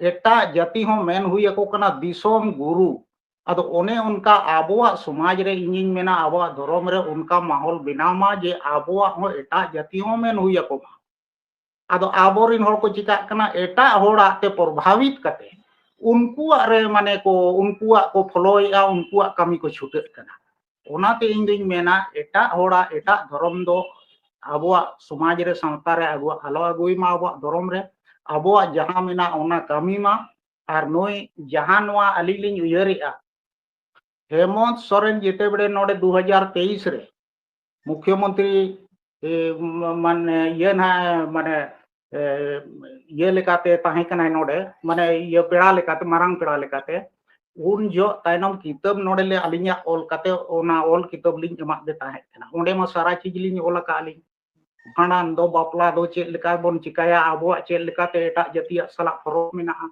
ᱮᱴᱟᱜ ᱡᱟᱹᱛᱤ ᱦᱚᱸ ᱢᱮᱱ ᱦᱩᱭ ᱟᱠᱚ ᱠᱟᱱᱟ ᱫᱤᱥᱚᱢ ᱜᱩᱨᱩ᱾ ᱟᱫᱚ ᱚᱱᱮ ᱚᱱᱠᱟ ᱟᱵᱚᱣᱟᱜ ᱥᱚᱢᱟᱡᱽ ᱨᱮ, ᱤᱧᱤᱧ ᱢᱮᱱᱟ, ᱟᱵᱚᱣᱟᱜ ᱫᱷᱚᱨᱚᱢ ᱨᱮ ᱚᱱᱠᱟ ᱢᱟᱦᱚᱞ ᱵᱮᱱᱟᱣ ᱢᱟ ᱡᱮ ᱟᱵᱚᱣᱟᱜ ᱦᱚᱸ ᱮᱴᱟᱜ ᱡᱟᱹᱛᱤ ᱦᱚᱸ ᱢᱮᱱ ᱦᱩᱭ ᱟᱠᱚ ᱢᱟ᱾ ᱟᱫᱚ ᱟᱵᱚᱨᱮᱱ ᱦᱚᱲ ᱠᱚ ᱪᱤᱠᱟᱜ ᱠᱟᱱᱟ, ᱮᱴᱟᱜ ᱦᱚᱲᱟᱜ ᱛᱮ ᱯᱨᱚᱵᱷᱟᱵᱤᱛ ᱠᱟᱛᱮ ᱩᱱᱠᱩᱣᱟᱜ ᱨᱮ, ᱢᱟᱱᱮ ᱠᱚ, ᱩᱱᱠᱩᱣᱟᱜ ᱠᱚ ᱯᱷᱚᱞᱳᱭᱮᱫᱼᱟ, ᱩᱱᱠᱩᱣᱟᱜ ᱠᱟᱹᱢᱤ ᱠᱚ ᱪᱷᱩᱴᱟᱹᱜ ᱠᱟᱱᱟ᱾ ᱚᱱᱟᱛᱮ ᱤᱧ ᱫᱩᱧ ᱢᱮᱱᱟ, ᱮᱴᱟᱜ ᱦᱚᱲᱟᱜ, ᱮᱴᱟᱜ ᱫᱷᱚᱨᱚᱢ ᱫᱚ ᱟᱵᱚᱣᱟᱜ ᱥᱚᱢᱟᱡᱽ ᱨᱮ, ᱥᱟᱶᱛᱟ ᱨᱮ ᱟᱵᱚᱣᱟᱜ ᱟᱞᱚ ᱟᱹᱜᱩᱭ ᱢᱟ᱾ ᱟᱵᱚᱣᱟᱜ ᱫᱷᱚᱨᱚᱢ ᱨᱮ ᱟᱵᱚᱣᱟᱜ ᱡᱟᱦᱟᱸ ᱢᱮᱱᱟᱜ ᱚᱱᱟ ᱠᱟᱹᱢᱤ ᱢᱟ᱾ ᱟᱨ ᱱᱩᱭ ᱡᱟᱦᱟᱸ ᱱᱚᱣᱟ ᱟᱹᱞᱤᱧ ᱞᱤᱧ ᱩᱭᱦᱟᱹᱨᱮᱜᱼᱟ, ᱦᱮᱢᱚᱱᱛ ᱥᱚᱨᱮᱱ ᱡᱮᱛᱮ ᱵᱮᱲᱮ ᱱᱚᱰᱮ ᱫᱩ ᱦᱟᱡᱟᱨ ᱛᱮᱭᱤᱥ ᱨᱮ ᱢᱩᱠᱷᱭᱚᱢᱚᱱᱛᱨᱤ, ᱮ, ᱢᱟᱱᱮ ᱤᱭᱟᱹ ᱱᱟᱦᱟᱜ, ᱢᱟᱱᱮ, ᱮ, ᱤᱭᱟᱹ ᱞᱮᱠᱟᱛᱮ ᱛᱟᱦᱮᱸ ᱠᱟᱱᱟᱭ ᱱᱚᱰᱮ, ᱢᱟᱱᱮ ᱤᱭᱟᱹ ᱯᱮᱲᱟ ᱞᱮᱠᱟᱛᱮ, ᱢᱟᱨᱟᱝ ᱯᱮᱲᱟ ᱞᱮᱠᱟᱛᱮ᱾ ᱩᱱ ᱡᱚᱦᱚᱜ ᱛᱟᱭᱱᱚᱢ ᱠᱤᱛᱟᱹᱵ ᱱᱚᱰᱮ ᱞᱮ ᱟᱹᱞᱤᱧᱟᱜ ᱚᱞ ᱠᱟᱛᱮ ᱚᱱᱟ ᱚᱞ ᱠᱤᱛᱟᱹᱵ ᱞᱤᱧ ᱮᱢᱟᱫ ᱫᱮ ᱛᱟᱦᱮᱸ ᱠᱟᱱᱟ᱾ ᱚᱸᱰᱮ ᱢᱟ ᱥᱟᱨᱟ ᱪᱤᱡᱽ ᱞᱤᱧ ᱚᱞ ᱟᱠᱟᱫ ᱞᱤᱧ᱾ ᱵᱷᱟᱸᱰᱟᱱ ᱫᱚ, ᱵᱟᱯᱞᱟ ᱫᱚ ᱪᱮᱫ ᱞᱮᱠᱟ ᱵᱚᱱ ᱪᱤᱠᱟᱭᱟ, ᱟᱵᱚᱣᱟᱜ ᱪᱮᱫ ᱞᱮᱠᱟᱛᱮ ᱮᱴᱟᱜ ᱡᱟᱹᱛᱤᱭᱟᱜ ᱥᱟᱞᱟᱜ ᱯᱚᱨᱚᱵᱽ ᱢᱮᱱᱟᱜᱼᱟ,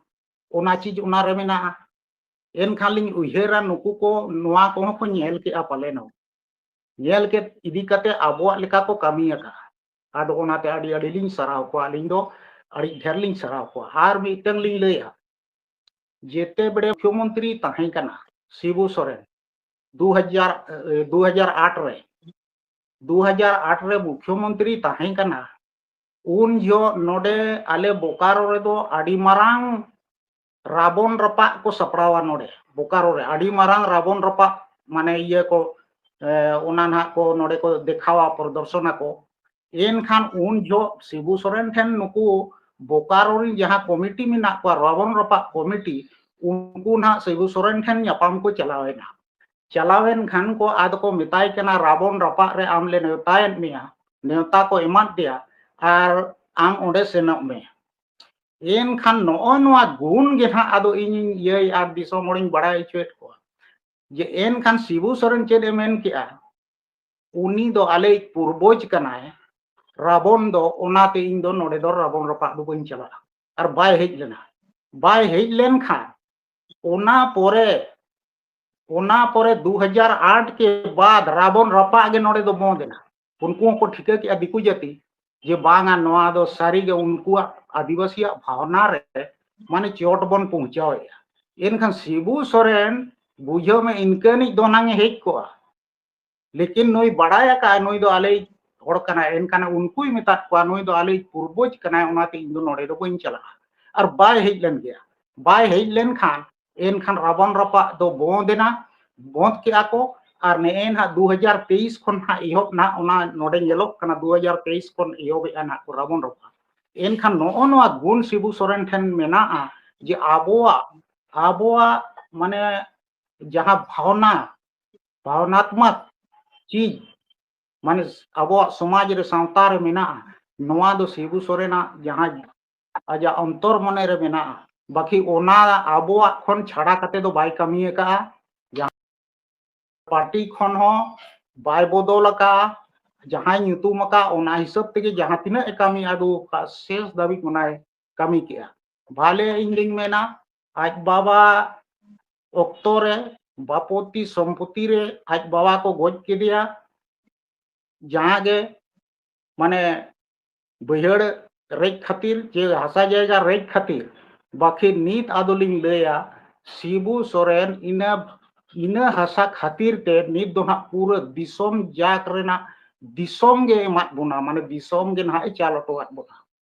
ᱚᱱᱟ ᱪᱤᱡᱽ ᱚᱱᱟ ᱨᱮ ᱢᱮᱱᱟᱜᱼᱟ᱾ ᱮᱱᱠᱷᱟᱱ ᱞᱤᱧ ᱩᱭᱦᱟᱹᱨᱟ, ᱱᱩᱠᱩ ᱠᱚ ᱱᱚᱣᱟ ᱠᱚᱦᱚᱸ ᱠᱚ ᱧᱮᱞ ᱠᱮᱜᱼᱟ ᱯᱟᱞᱮᱱ᱾ ᱧᱮᱞ ᱠᱮᱫ ᱤᱫᱤ ᱠᱟᱛᱮ ᱟᱵᱚᱣᱟᱜ ᱞᱮᱠᱟ ᱠᱚ ᱠᱟᱹᱢᱤ ᱟᱠᱟᱫᱼᱟ᱾ ᱟᱫᱚ ᱚᱱᱟᱛᱮ ᱟᱹᱰᱤ ᱟᱹᱰᱤ ᱞᱤᱧ ᱥᱟᱨᱦᱟᱣ ᱠᱚᱣᱟ ᱟᱹᱞᱤᱧ ᱫᱚ᱾ ᱟᱹᱰᱤ ᱰᱷᱮᱨ ᱞᱤᱧ ᱥᱟᱨᱦᱟᱣ ᱠᱚᱣᱟ᱾ ᱟᱨ ᱢᱤᱫᱴᱟᱝ ᱞᱤᱧ ᱞᱟᱹᱭᱟ, ᱡᱮᱛᱮ ᱵᱮᱲᱮ ᱢᱩᱠᱷᱭᱚᱢᱚᱱᱛᱨᱤ ᱛᱟᱦᱮᱸ ᱠᱟᱱᱟ ᱥᱤᱵᱩ ᱥᱚᱨᱮᱱ, ᱫᱩ ᱦᱟᱡᱟᱨ, ᱮ, ᱫᱩ ᱦᱟᱡᱟᱨ ᱟᱴ ᱨᱮ, ᱫᱩ ᱦᱟᱡᱟᱨ ᱟᱴ ᱨᱮ ᱢᱩᱠᱷᱭᱚᱢᱚᱱᱛᱨᱤ ᱛᱟᱦᱮᱸ ᱠᱟᱱᱟ, ᱩᱱ ᱡᱚᱦᱚᱜ ᱱᱚᱰᱮ ᱟᱞᱮ ᱵᱳᱠᱟᱨᱳ ᱨᱮᱫᱚ ᱟᱹᱰᱤ ᱢᱟᱨᱟᱝ ᱨᱟᱵᱚᱱ ᱨᱟᱯᱟᱜ ᱠᱚ ᱥᱟᱯᱲᱟᱣᱟ᱾ ᱱᱚᱰᱮ ᱵᱳᱠᱟᱨᱳ ᱨᱮ ᱟᱹᱰᱤ ᱢᱟᱨᱟᱝ ᱨᱟᱵᱚᱱ ᱨᱟᱯᱟᱜ, ᱢᱟᱱᱮ ᱤᱭᱟᱹ ᱠᱚ, ᱮ, ᱚᱱᱟ ᱱᱟᱦᱟᱜ ᱠᱚ ᱱᱚᱰᱮ ᱠᱚ ᱫᱮᱠᱷᱟᱣᱟ, ᱯᱨᱚᱫᱚᱨᱥᱚᱱᱟᱠᱚ᱾ ᱮᱱᱠᱷᱟᱱ ᱩᱱ ᱡᱚᱦᱚᱜ ᱥᱤᱵᱩ ᱥᱚᱨᱮᱱ ᱴᱷᱮᱱ ᱱᱩᱠᱩ ᱵᱳᱠᱟᱨᱳ ᱨᱮᱱ ᱡᱟᱦᱟᱸ ᱠᱚᱢᱤᱴᱤ ᱢᱮᱱᱟᱜ ᱠᱚᱣᱟ, ᱨᱟᱵᱚᱱ ᱨᱟᱯᱟᱜ ᱠᱚᱢᱤᱴᱤ, ᱩᱱᱠᱩ ᱱᱟᱦᱟᱜ ᱥᱤᱵᱩ ᱥᱚᱨᱮᱱ ᱴᱷᱮᱱ ᱧᱟᱯᱟᱢ ᱠᱚ ᱪᱟᱞᱟᱣ ᱮᱱᱟ᱾ ᱪᱟᱞᱟᱣᱮᱱ ᱠᱷᱟᱱ ᱠᱚ ᱟᱫᱚ ᱠᱚ ᱢᱮᱛᱟᱭ ᱠᱟᱱᱟ, "ᱨᱟᱵᱚᱱ ᱨᱟᱯᱟᱜ ᱨᱮ ᱟᱢ ᱞᱮ ᱱᱮᱣᱛᱟᱭᱮᱫ ᱢᱮᱭᱟ, ᱱᱮᱣᱛᱟ ᱠᱚ ᱮᱢᱟᱫ ᱯᱮᱭᱟ, ᱟᱨ ᱟᱢ ᱚᱸᱰᱮ ᱥᱮᱱᱚᱜ ᱢᱮ᱾" ᱮᱱᱠᱷᱟᱱ ᱱᱚᱜᱼᱚ ᱱᱚᱣᱟ ᱜᱩᱱ ᱜᱮ ᱱᱟᱦᱟᱜ ᱟᱫᱚ ᱤᱧᱤᱧ ᱤᱭᱟᱹᱭ ᱟᱨ ᱫᱤᱥᱚᱢ ᱦᱚᱲᱤᱧ ᱵᱟᱲᱟᱭ ᱦᱚᱪᱚᱭᱮᱫ ᱠᱚᱣᱟ ᱡᱮ ᱮᱱᱠᱷᱟᱱ ᱥᱤᱵᱩ ᱥᱚᱨᱮᱱ ᱪᱮᱫ ᱮ ᱢᱮᱱ ᱠᱮᱜᱼᱟ, ᱩᱱᱤ ᱫᱚ ᱟᱞᱮᱭᱤᱡ ᱯᱩᱨᱵᱚᱡᱽ ᱠᱟᱱᱟᱭ, ᱨᱟᱵᱚᱱ ᱫᱚ, ᱚᱱᱟᱛᱮ ᱤᱧ ᱫᱚ ᱱᱚᱰᱮ ᱫᱚ ᱨᱟᱵᱚᱱ ᱨᱟᱯᱟᱜ ᱫᱚ ᱵᱟᱹᱧ ᱪᱟᱞᱟᱜᱼᱟ᱾ ᱟᱨ ᱵᱟᱭ ᱦᱮᱡ ᱞᱮᱱᱟ᱾ ᱵᱟᱭ ᱦᱮᱡ ᱞᱮᱱᱠᱷᱟᱱ ᱚᱱᱟ ᱯᱚᱨᱮ, ᱚᱱᱟ ᱯᱚᱨᱮ ᱫᱩ ᱦᱟᱡᱟᱨ ᱟᱴ ᱠᱮ ᱵᱟᱫ ᱨᱟᱵᱚᱱ ᱨᱟᱯᱟᱜ ᱜᱮ ᱱᱚᱰᱮ ᱫᱚ ᱵᱚᱱᱫ ᱮᱱᱟ᱾ ᱩᱱᱠᱩ ᱦᱚᱸᱠᱚ ᱴᱷᱤᱠᱟᱹ ᱠᱮᱜᱼᱟ ᱫᱤᱠᱩ ᱡᱟᱹᱛᱤ ᱡᱮ ᱵᱟᱝᱟ, ᱱᱚᱣᱟ ᱫᱚ ᱥᱟᱹᱨᱤᱜᱮ ᱩᱱᱠᱩᱣᱟᱜ ᱟᱹᱫᱤᱵᱟᱹᱥᱤᱭᱟᱜ ᱵᱷᱟᱣᱱᱟ ᱨᱮ ᱢᱟᱱᱮ ᱪᱚᱴ ᱵᱚᱱ ᱯᱳᱣᱪᱷᱟᱣᱮᱜᱼᱟ᱾ ᱮᱱᱠᱷᱟᱱ ᱥᱤᱵᱩ ᱥᱚᱨᱮᱱ ᱵᱩᱡᱷᱟᱹᱣ ᱢᱮ ᱤᱱᱠᱟᱹᱱᱤᱡ ᱫᱚ ᱱᱟᱝ ᱮ ᱦᱮᱡ ᱠᱚᱜᱼᱟ, ᱞᱮᱠᱤᱱ ᱱᱩᱭ ᱵᱟᱲᱟᱭ ᱟᱠᱟᱫᱼᱟ ᱱᱩᱭ ᱫᱚ ᱟᱞᱮᱭᱤᱡ ᱦᱚᱲ ᱠᱟᱱᱟᱭ, ᱮᱱᱠᱷᱟᱱ ᱩᱱᱠᱩᱭ ᱢᱮᱛᱟᱫ ᱠᱚᱣᱟ ᱱᱩᱭ ᱫᱚ ᱟᱞᱮᱭᱤᱡ ᱯᱩᱨᱵᱚᱡᱽ ᱠᱟᱱᱟᱭ, ᱚᱱᱟᱛᱮ ᱤᱧ ᱫᱚ ᱱᱚᱰᱮ ᱫᱚ ᱵᱟᱹᱧ ᱪᱟᱞᱟᱜᱼᱟ᱾ ᱟᱨ ᱵᱟᱭ ᱦᱮᱡ ᱞᱮᱱ ᱜᱮᱭᱟ᱾ ᱵᱟᱭ ᱦᱮᱡ ᱞᱮᱱᱠᱷᱟᱱ ᱮᱱᱠᱷᱟᱱ ᱨᱟᱵᱚᱱ ᱨᱟᱯᱟᱜ ᱫᱚ ᱵᱚᱸᱫ ᱮᱱᱟ, ᱵᱚᱸᱫ ᱠᱮᱜᱼᱟ ᱠᱚ᱾ ᱟᱨ ᱱᱮᱜᱼᱮ ᱱᱟᱦᱟᱜ ᱫᱩ ᱦᱟᱡᱟᱨ ᱛᱮᱭᱤᱥ ᱠᱷᱚᱱ ᱱᱟᱦᱟᱜ ᱮᱦᱚᱵ ᱱᱟᱦᱟᱜ ᱚᱱᱟ ᱱᱚᱰᱮ ᱧᱮᱞᱚᱜ ᱠᱟᱱᱟ, ᱫᱩ ᱦᱟᱡᱟᱨ ᱛᱮᱭᱤᱥ ᱠᱷᱚᱱ ᱮᱦᱚᱵᱮᱜᱼᱟ ᱱᱟᱦᱟᱜ ᱠᱚ ᱨᱟᱵᱚᱱ ᱨᱟᱯᱟᱜ᱾ ᱮᱱᱠᱷᱟᱱ ᱱᱚᱜᱼᱚ ᱱᱚᱣᱟ ᱜᱩᱱ ᱥᱤᱵᱩ ᱥᱚᱨᱮᱱ ᱴᱷᱮᱱ ᱢᱮᱱᱟᱜᱼᱟ ᱡᱮ ᱟᱵᱚᱣᱟᱜ, ᱟᱵᱚᱣᱟᱜ ᱢᱟᱱᱮ ᱡᱟᱦᱟᱸ ᱵᱷᱟᱣᱱᱟ, ᱵᱷᱟᱣᱱᱟᱛᱢᱚᱠ ᱪᱤᱡᱽ, ᱢᱟᱱᱮ ᱟᱵᱚᱣᱟᱜ ᱥᱚᱢᱟᱡᱽ ᱨᱮ, ᱥᱟᱶᱛᱟ ᱨᱮ ᱢᱮᱱᱟᱜᱼᱟ, ᱱᱚᱣᱟ ᱫᱚ ᱥᱤᱵᱩ ᱥᱚᱨᱮᱱᱟᱜ ᱡᱟᱦᱟᱸ ᱟᱡᱟᱜ ᱚᱱᱛᱚᱨ ᱢᱚᱱᱮ ᱨᱮ ᱢᱮᱱᱟᱜᱼᱟ᱾ ᱵᱟᱹᱠᱤ ᱚᱱᱟ ᱟᱵᱚᱣᱟᱜ ᱠᱷᱚᱱ ᱪᱷᱟᱲᱟ ᱠᱟᱛᱮ ᱫᱚ ᱵᱟᱭ ᱠᱟᱹᱢᱤ ᱟᱠᱟᱫᱼᱟ᱾ ᱡᱟᱦᱟᱸ ᱯᱟᱨᱴᱤ ᱠᱷᱚᱱ ᱦᱚᱸ ᱵᱟᱭ ᱵᱚᱫᱚᱞ ᱟᱠᱟᱫᱼᱟ᱾ ᱡᱟᱦᱟᱸᱭ ᱧᱩᱛᱩᱢ ᱟᱠᱟᱫ ᱚᱱᱟ ᱦᱤᱥᱟᱹᱵ ᱛᱮᱜᱮ ᱡᱟᱦᱟᱸ ᱛᱤᱱᱟᱹᱜ ᱮ ᱠᱟᱹᱢᱤ ᱟᱹᱜᱩ ᱟᱠᱟᱫ ᱥᱮᱥ ᱫᱷᱟᱹᱵᱤᱡ ᱚᱱᱟᱭ ᱠᱟᱹᱢᱤ ᱠᱮᱜᱼᱟ᱾ ᱵᱷᱟᱞᱮ ᱤᱧ ᱫᱩᱧ ᱢᱮᱱᱟ ᱟᱡ ᱵᱟᱵᱟ ᱚᱠᱛᱚ ᱨᱮ ᱵᱟᱯᱚᱛᱤ ᱥᱚᱢᱯᱚᱛᱤ ᱨᱮ ᱟᱡ ᱵᱟᱵᱟ ᱠᱚ ᱜᱚᱡ ᱠᱮᱫᱮᱭᱟ᱾ ᱡᱟᱦᱟᱸ ᱜᱮ ᱢᱟᱱᱮ ᱵᱟᱹᱭᱦᱟᱹᱲ ᱨᱮᱡ ᱠᱷᱟᱹᱛᱤᱨ, ᱪᱮ ᱦᱟᱥᱟ ᱡᱟᱭᱜᱟ ᱨᱮᱡ ᱠᱷᱟᱹᱛᱤᱨ᱾ ᱵᱟᱹᱠᱤ ᱱᱤᱛ ᱟᱫᱚᱞᱤᱧ ᱞᱟᱹᱭᱟ, ᱥᱤᱵᱩ ᱥᱚᱨᱮᱱ ᱤᱱᱟᱹ, ᱤᱱᱟᱹ ᱦᱟᱥᱟ ᱠᱷᱟᱹᱛᱤᱨ ᱛᱮ ᱱᱤᱛ ᱫᱚ ᱱᱟᱦᱟᱜ ᱯᱩᱨᱟᱹ ᱫᱤᱥᱚᱢ ᱡᱟᱠ ᱨᱮᱱᱟᱜ ᱫᱤᱥᱚᱢ ᱜᱮ ᱮᱢᱟᱫ ᱵᱚᱱᱟ, ᱢᱟᱱᱮ ᱫᱤᱥᱚᱢ ᱜᱮ ᱱᱟᱦᱟᱜ ᱮ ᱪᱟᱞ ᱦᱚᱴᱚᱣᱟᱫ ᱵᱚᱱᱟ᱾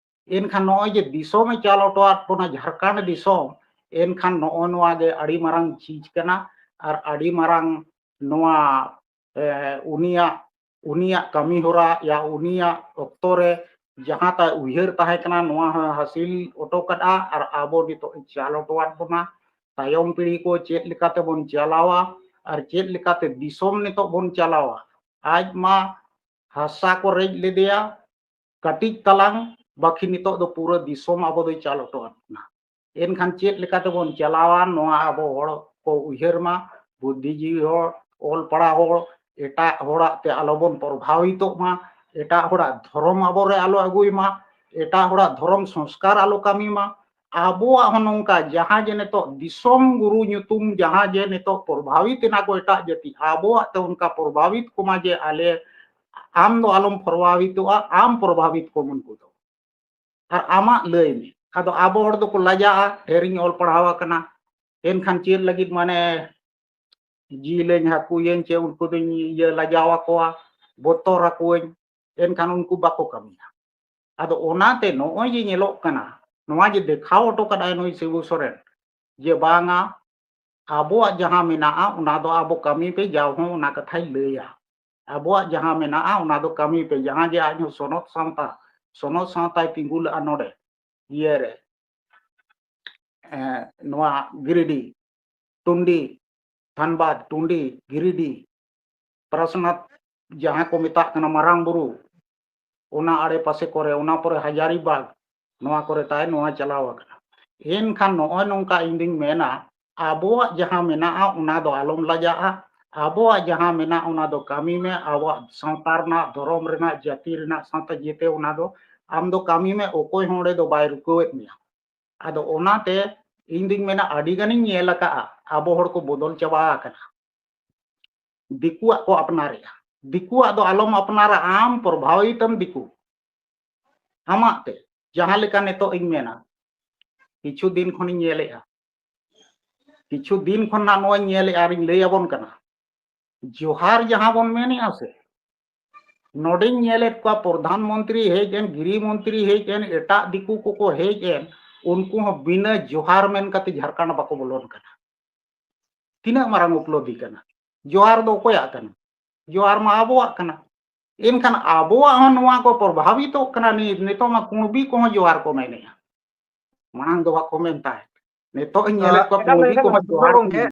ᱮᱱᱠᱷᱟᱱ ᱱᱚᱜᱼᱚᱭ ᱡᱮ ᱫᱤᱥᱚᱢ ᱮ ᱪᱟᱞ ᱦᱚᱴᱚᱣᱟᱫ ᱵᱚᱱᱟ ᱡᱷᱟᱲᱠᱷᱚᱸᱰ ᱫᱤᱥᱚᱢ, ᱮᱱᱠᱷᱟᱱ ᱱᱚᱜᱼᱚ ᱱᱚᱣᱟ ᱜᱮ ᱟᱹᱰᱤ ᱢᱟᱨᱟᱝ ᱪᱤᱡᱽ ᱠᱟᱱᱟ᱾ ᱟᱨ ᱟᱹᱰᱤ ᱢᱟᱨᱟᱝ ᱱᱚᱣᱟ, ᱮ, ᱩᱱᱤᱭᱟᱜ, ᱩᱱᱤᱭᱟᱜ ᱠᱟᱹᱢᱤ ᱦᱚᱨᱟ ᱭᱟ ᱩᱱᱤᱭᱟᱜ ᱚᱠᱛᱚ ᱨᱮ ᱡᱟᱦᱟᱸ ᱛᱟᱭ ᱩᱭᱦᱟᱹᱨ ᱛᱟᱦᱮᱸ ᱠᱟᱱᱟ, ᱱᱚᱣᱟ ᱦᱚᱸ ᱦᱟᱹᱥᱤᱞ ᱦᱚᱴᱚ ᱠᱟᱫᱼᱟ᱾ ᱟᱨ ᱟᱵᱚ ᱱᱤᱛᱚᱜ ᱮ ᱪᱟᱞ ᱦᱚᱴᱚᱣᱟᱫ ᱵᱚᱱᱟ᱾ ᱛᱟᱭᱚᱢ ᱯᱤᱲᱦᱤ ᱠᱚ ᱪᱮᱫ ᱞᱮᱠᱟᱛᱮ ᱵᱚᱱ ᱪᱟᱞᱟᱣᱟ ᱟᱨ ᱪᱮᱫ ᱞᱮᱠᱟᱛᱮ ᱫᱤᱥᱚᱢ ᱱᱤᱛᱚᱜ ᱵᱚᱱ ᱪᱟᱞᱟᱣᱟ᱾ ᱟᱡ ᱢᱟ ᱦᱟᱥᱟ ᱠᱚ ᱨᱮᱡ ᱞᱮᱫᱮᱭᱟ ᱠᱟᱹᱴᱤᱡ ᱛᱟᱞᱟᱝ, ᱵᱟᱹᱠᱤ ᱱᱤᱛᱚᱜ ᱫᱚ ᱯᱩᱨᱟᱹ ᱫᱤᱥᱚᱢ ᱟᱵᱚ ᱫᱚᱭ ᱪᱟᱞ ᱦᱚᱴᱚᱣᱟᱫ ᱵᱚᱱᱟ᱾ ᱮᱱᱠᱷᱟᱱ ᱪᱮᱫ ᱞᱮᱠᱟ ᱛᱮᱵᱚᱱ ᱪᱟᱞᱟᱣᱟ, ᱱᱚᱣᱟ ᱟᱵᱚ ᱦᱚᱲ ᱠᱚ ᱩᱭᱦᱟᱹᱨ ᱢᱟ, ᱵᱩᱫᱽᱫᱷᱤᱡᱤᱵᱤ ᱦᱚᱲ, ᱚᱞ ᱯᱟᱲᱦᱟᱣ ᱦᱚᱲ, ᱮᱴᱟᱜ ᱦᱚᱲᱟᱜ ᱛᱮ ᱟᱞᱚᱵᱚᱱ ᱯᱨᱚᱵᱷᱟᱵᱤᱛᱚᱜ ᱢᱟ, ᱮᱴᱟᱜ ᱦᱚᱲᱟᱜ ᱫᱷᱚᱨᱚᱢ ᱟᱵᱚᱨᱮ ᱟᱞᱚ ᱟᱹᱜᱩᱭ ᱢᱟ, ᱮᱴᱟᱜ ᱦᱚᱲᱟᱜ ᱫᱷᱚᱨᱚᱢ ᱥᱚᱝᱥᱠᱟᱨ ᱟᱞᱚ ᱠᱟᱹᱢᱤ ᱢᱟ᱾ ᱟᱵᱚᱣᱟᱜ ᱦᱚᱸ ᱱᱚᱝᱠᱟ ᱡᱟᱦᱟᱸ ᱡᱮ ᱱᱤᱛᱚᱜ ᱫᱤᱥᱚᱢ ᱜᱩᱨᱩ ᱧᱩᱛᱩᱢ ᱡᱟᱦᱟᱸ ᱡᱮ ᱱᱤᱛᱚᱜ ᱯᱨᱚᱵᱷᱟᱵᱤᱛ ᱮᱱᱟ ᱠᱚ ᱮᱴᱟᱜ ᱡᱟᱹᱛᱤ, ᱟᱵᱚᱣᱟᱜ ᱛᱮ ᱚᱱᱠᱟ ᱯᱨᱚᱵᱷᱟᱵᱤᱛ ᱠᱚᱢᱟ ᱡᱮ ᱟᱞᱮ, ᱟᱢ ᱫᱚ ᱟᱞᱚᱢ ᱯᱨᱚᱵᱷᱟᱵᱤᱛᱚᱜᱼᱟ, ᱟᱢ ᱯᱨᱚᱵᱷᱟᱵᱤᱛ ᱠᱚᱢ ᱩᱱᱠᱩ ᱫᱚ᱾ ᱟᱨ ᱟᱢᱟᱜ ᱞᱟᱹᱭ ᱢᱮ᱾ ᱟᱫᱚ ᱟᱵᱚ ᱦᱚᱲ ᱫᱚᱠᱚ ᱞᱟᱡᱟᱜᱼᱟ, ᱰᱷᱮᱨᱤᱧ ᱚᱞ ᱯᱟᱲᱦᱟᱣ ᱟᱠᱟᱱᱟ, ᱮᱱᱠᱷᱟᱱ ᱪᱮᱫ ᱞᱟᱹᱜᱤᱫ ᱢᱟᱱᱮ ᱡᱤᱞᱟᱹᱧ ᱦᱟᱹᱠᱩᱭᱟᱹᱧ ᱪᱮ ᱩᱱᱠᱩ ᱫᱚᱧ ᱤᱭᱟᱹ ᱞᱟᱡᱟᱣ ᱟᱠᱚᱣᱟ, ᱵᱚᱛᱚᱨ ᱟᱠᱚᱣᱟᱹᱧ, ᱮᱱᱠᱷᱟᱱ ᱩᱱᱠᱩ ᱵᱟᱠᱚ ᱠᱟᱹᱢᱤᱭᱟ᱾ ᱟᱫᱚ ᱚᱱᱟᱛᱮ ᱱᱚᱜᱼᱚᱭ ᱡᱮ ᱧᱮᱞᱚᱜ ᱠᱟᱱᱟ, ᱱᱚᱣᱟ ᱡᱮ ᱫᱮᱠᱷᱟᱣ ᱦᱚᱴᱚ ᱠᱟᱫᱟᱭ ᱱᱩᱭ ᱥᱤᱵᱩ ᱥᱚᱨᱮᱱ, ᱡᱮ ᱵᱟᱝᱟ, ᱟᱵᱚᱣᱟᱜ ᱡᱟᱦᱟᱸ ᱢᱮᱱᱟᱜᱼᱟ ᱚᱱᱟ ᱫᱚ ᱟᱵᱚ ᱠᱟᱹᱢᱤ ᱯᱮ, ᱡᱟᱣ ᱦᱚᱸ ᱚᱱᱟ ᱠᱟᱛᱷᱟᱭ ᱞᱟᱹᱭᱟ᱾ ᱟᱵᱚᱣᱟᱜ ᱡᱟᱦᱟᱸ ᱢᱮᱱᱟᱜᱼᱟ ᱚᱱᱟ ᱫᱚ ᱠᱟᱹᱢᱤ ᱯᱮ, ᱡᱟᱦᱟᱸ ᱡᱮ ᱟᱡ ᱦᱚᱸ ᱥᱚᱱᱚᱛ ᱥᱟᱶᱛᱟ, ᱥᱚᱱᱚᱛ ᱥᱟᱶᱛᱟᱭ ᱛᱤᱸᱜᱩ ᱞᱮᱫᱼᱟ ᱱᱚᱰᱮ, ᱤᱭᱟᱹᱨᱮ, ᱮ, ᱱᱚᱣᱟ ᱜᱤᱨᱤᱰᱤ, ᱴᱩᱱᱰᱤ, ᱫᱷᱟᱱᱵᱟᱫᱽ, ᱴᱩᱱᱰᱤ, ᱜᱤᱨᱤᱰᱤ, ᱯᱟᱨᱟᱥᱱᱟᱛᱷ ᱡᱟᱦᱟᱸ ᱠᱚ ᱢᱮᱛᱟᱜ ᱠᱟᱱᱟ ᱢᱟᱨᱟᱝ ᱵᱩᱨᱩ, ᱚᱱᱟ ᱟᱲᱮ ᱯᱟᱥᱮ ᱠᱚᱨᱮ, ᱚᱱᱟ ᱯᱚᱨᱮ ᱦᱟᱡᱟᱨᱤᱵᱟᱜᱽ, ᱱᱚᱣᱟ ᱠᱚᱨᱮ ᱛᱟᱭ ᱱᱚᱣᱟ ᱪᱟᱞᱟᱣ ᱟᱠᱟᱱᱟ᱾ ᱮᱱᱠᱷᱟᱱ ᱱᱚᱜᱼᱚᱭ ᱱᱚᱝᱠᱟ ᱤᱧ ᱫᱩᱧ ᱢᱮᱱᱟ, ᱟᱵᱚᱣᱟᱜ ᱡᱟᱦᱟᱸ ᱢᱮᱱᱟᱜᱼᱟ ᱚᱱᱟ ᱫᱚ ᱟᱞᱚᱢ ᱞᱟᱡᱟᱜᱼᱟ, ᱟᱵᱚᱣᱟᱜ ᱡᱟᱦᱟᱸ ᱢᱮᱱᱟᱜᱼᱟ ᱚᱱᱟ ᱫᱚ ᱠᱟᱹᱢᱤ ᱢᱮ, ᱟᱵᱚᱣᱟᱜ ᱥᱟᱶᱛᱟ ᱨᱮᱱᱟᱜ, ᱫᱷᱚᱨᱚᱢ ᱨᱮᱱᱟᱜ, ᱡᱟᱹᱛᱤ ᱨᱮᱱᱟᱜ, ᱥᱟᱶᱛᱟ ᱡᱮᱛᱮ ᱚᱱᱟ ᱫᱚ ᱟᱢ ᱫᱚ ᱠᱟᱹᱢᱤ ᱢᱮ, ᱚᱠᱚᱭ ᱦᱚᱸ ᱚᱸᱰᱮ ᱫᱚ ᱵᱟᱭ ᱨᱩᱠᱟᱹᱣᱮᱫ ᱢᱮᱭᱟ᱾ ᱟᱫᱚ ᱚᱱᱟᱛᱮ ᱤᱧ ᱫᱩᱧ ᱢᱮᱱᱟ ᱟᱹᱰᱤ ᱜᱟᱱᱤᱧ ᱧᱮᱞ ᱟᱠᱟᱫᱼᱟ, ᱟᱵᱚ ᱦᱚᱲ ᱠᱚ ᱵᱚᱫᱚᱞ ᱪᱟᱵᱟ ᱟᱠᱟᱱᱟ, ᱫᱤᱠᱩᱣᱟᱜ ᱠᱚ ᱟᱯᱱᱟᱨᱮᱜᱼᱟ᱾ ᱫᱤᱠᱩᱣᱟᱜ ᱫᱚ ᱟᱞᱚᱢ ᱟᱯᱱᱟᱨᱟ, ᱟᱢ ᱯᱨᱚᱵᱷᱟᱵᱤᱛᱟᱢ ᱫᱤᱠᱩ ᱟᱢᱟᱜ ᱛᱮ᱾ ᱡᱟᱦᱟᱸ ᱞᱮᱠᱟ ᱱᱤᱛᱚᱜ ᱤᱧ ᱢᱮᱱᱟ, ᱠᱤᱪᱷᱩ ᱫᱤᱱ ᱠᱷᱚᱱᱤᱧ ᱧᱮᱞᱮᱜᱼᱟ, ᱠᱤᱪᱷᱩ ᱫᱤᱱ ᱠᱷᱚᱱ ᱱᱟᱜ ᱱᱚᱣᱟᱧ ᱧᱮᱞᱮᱜᱼᱟ ᱟᱨᱤᱧ ᱞᱟᱹᱭ ᱟᱵᱚᱱ ᱠᱟᱱᱟ, ᱡᱚᱦᱟᱨ ᱡᱟᱦᱟᱸ ᱵᱚᱱ ᱢᱮᱱᱮᱜᱼᱟ ᱥᱮ, ᱱᱚᱰᱮᱧ ᱧᱮᱞᱮᱫ ᱠᱚᱣᱟ ᱯᱨᱚᱫᱷᱟᱱ ᱢᱚᱱᱛᱨᱤ ᱦᱮᱡ ᱮᱱ, ᱜᱨᱤᱦ ᱢᱚᱱᱛᱨᱤ ᱦᱮᱡ ᱮᱱ, ᱮᱴᱟᱜ ᱫᱤᱠᱩ ᱠᱚᱠᱚ ᱦᱮᱡ ᱮᱱ, ᱩᱱᱠᱩ ᱦᱚᱸ ᱵᱤᱱᱟᱹ ᱡᱚᱦᱟᱨ ᱢᱮᱱ ᱠᱟᱛᱮ ᱡᱷᱟᱲᱠᱷᱚᱸᱰ ᱵᱟᱠᱚ ᱵᱚᱞᱚᱱ ᱠᱟᱱᱟ᱾ ᱛᱤᱱᱟᱹᱜ ᱢᱟᱨᱟᱝ ᱩᱯᱞᱚᱵᱽᱫᱷᱤ ᱠᱟᱱᱟ! ᱡᱚᱦᱟᱨ ᱫᱚ ᱚᱠᱚᱭᱟᱜ ᱠᱟᱱᱟ? ᱡᱚᱦᱟᱨ ᱢᱟ ᱟᱵᱚᱣᱟᱜ ᱠᱟᱱᱟ᱾ ᱮᱱᱠᱷᱟᱱ ᱟᱵᱚᱣᱟᱜ ᱦᱚᱸ ᱱᱚᱣᱟ ᱠᱚ ᱯᱨᱚᱵᱷᱟᱵᱤᱛᱚᱜ ᱠᱟᱱᱟ᱾ ᱱᱤᱛ, ᱱᱤᱛᱚᱜ ᱢᱟ ᱠᱩᱬᱵᱤ ᱠᱚᱦᱚᱸ ᱡᱚᱦᱟᱨ ᱠᱚ ᱢᱮᱱᱮᱜᱼᱟ, ᱢᱟᱲᱟᱝ ᱫᱚ ᱵᱟᱠᱚ ᱢᱮᱱ ᱛᱟᱦᱮᱸᱫ᱾ ᱱᱤᱛᱚᱜ ᱤᱧ ᱧᱮᱞᱮᱫ ᱠᱚᱣᱟ ᱮᱠᱟᱞ, ᱠᱩᱬᱵᱤ ᱮᱠᱟᱞ, ᱠᱚᱦᱚᱸ ᱡᱚᱦᱟᱨ ᱠᱚ ᱜᱚᱢᱠᱮ᱾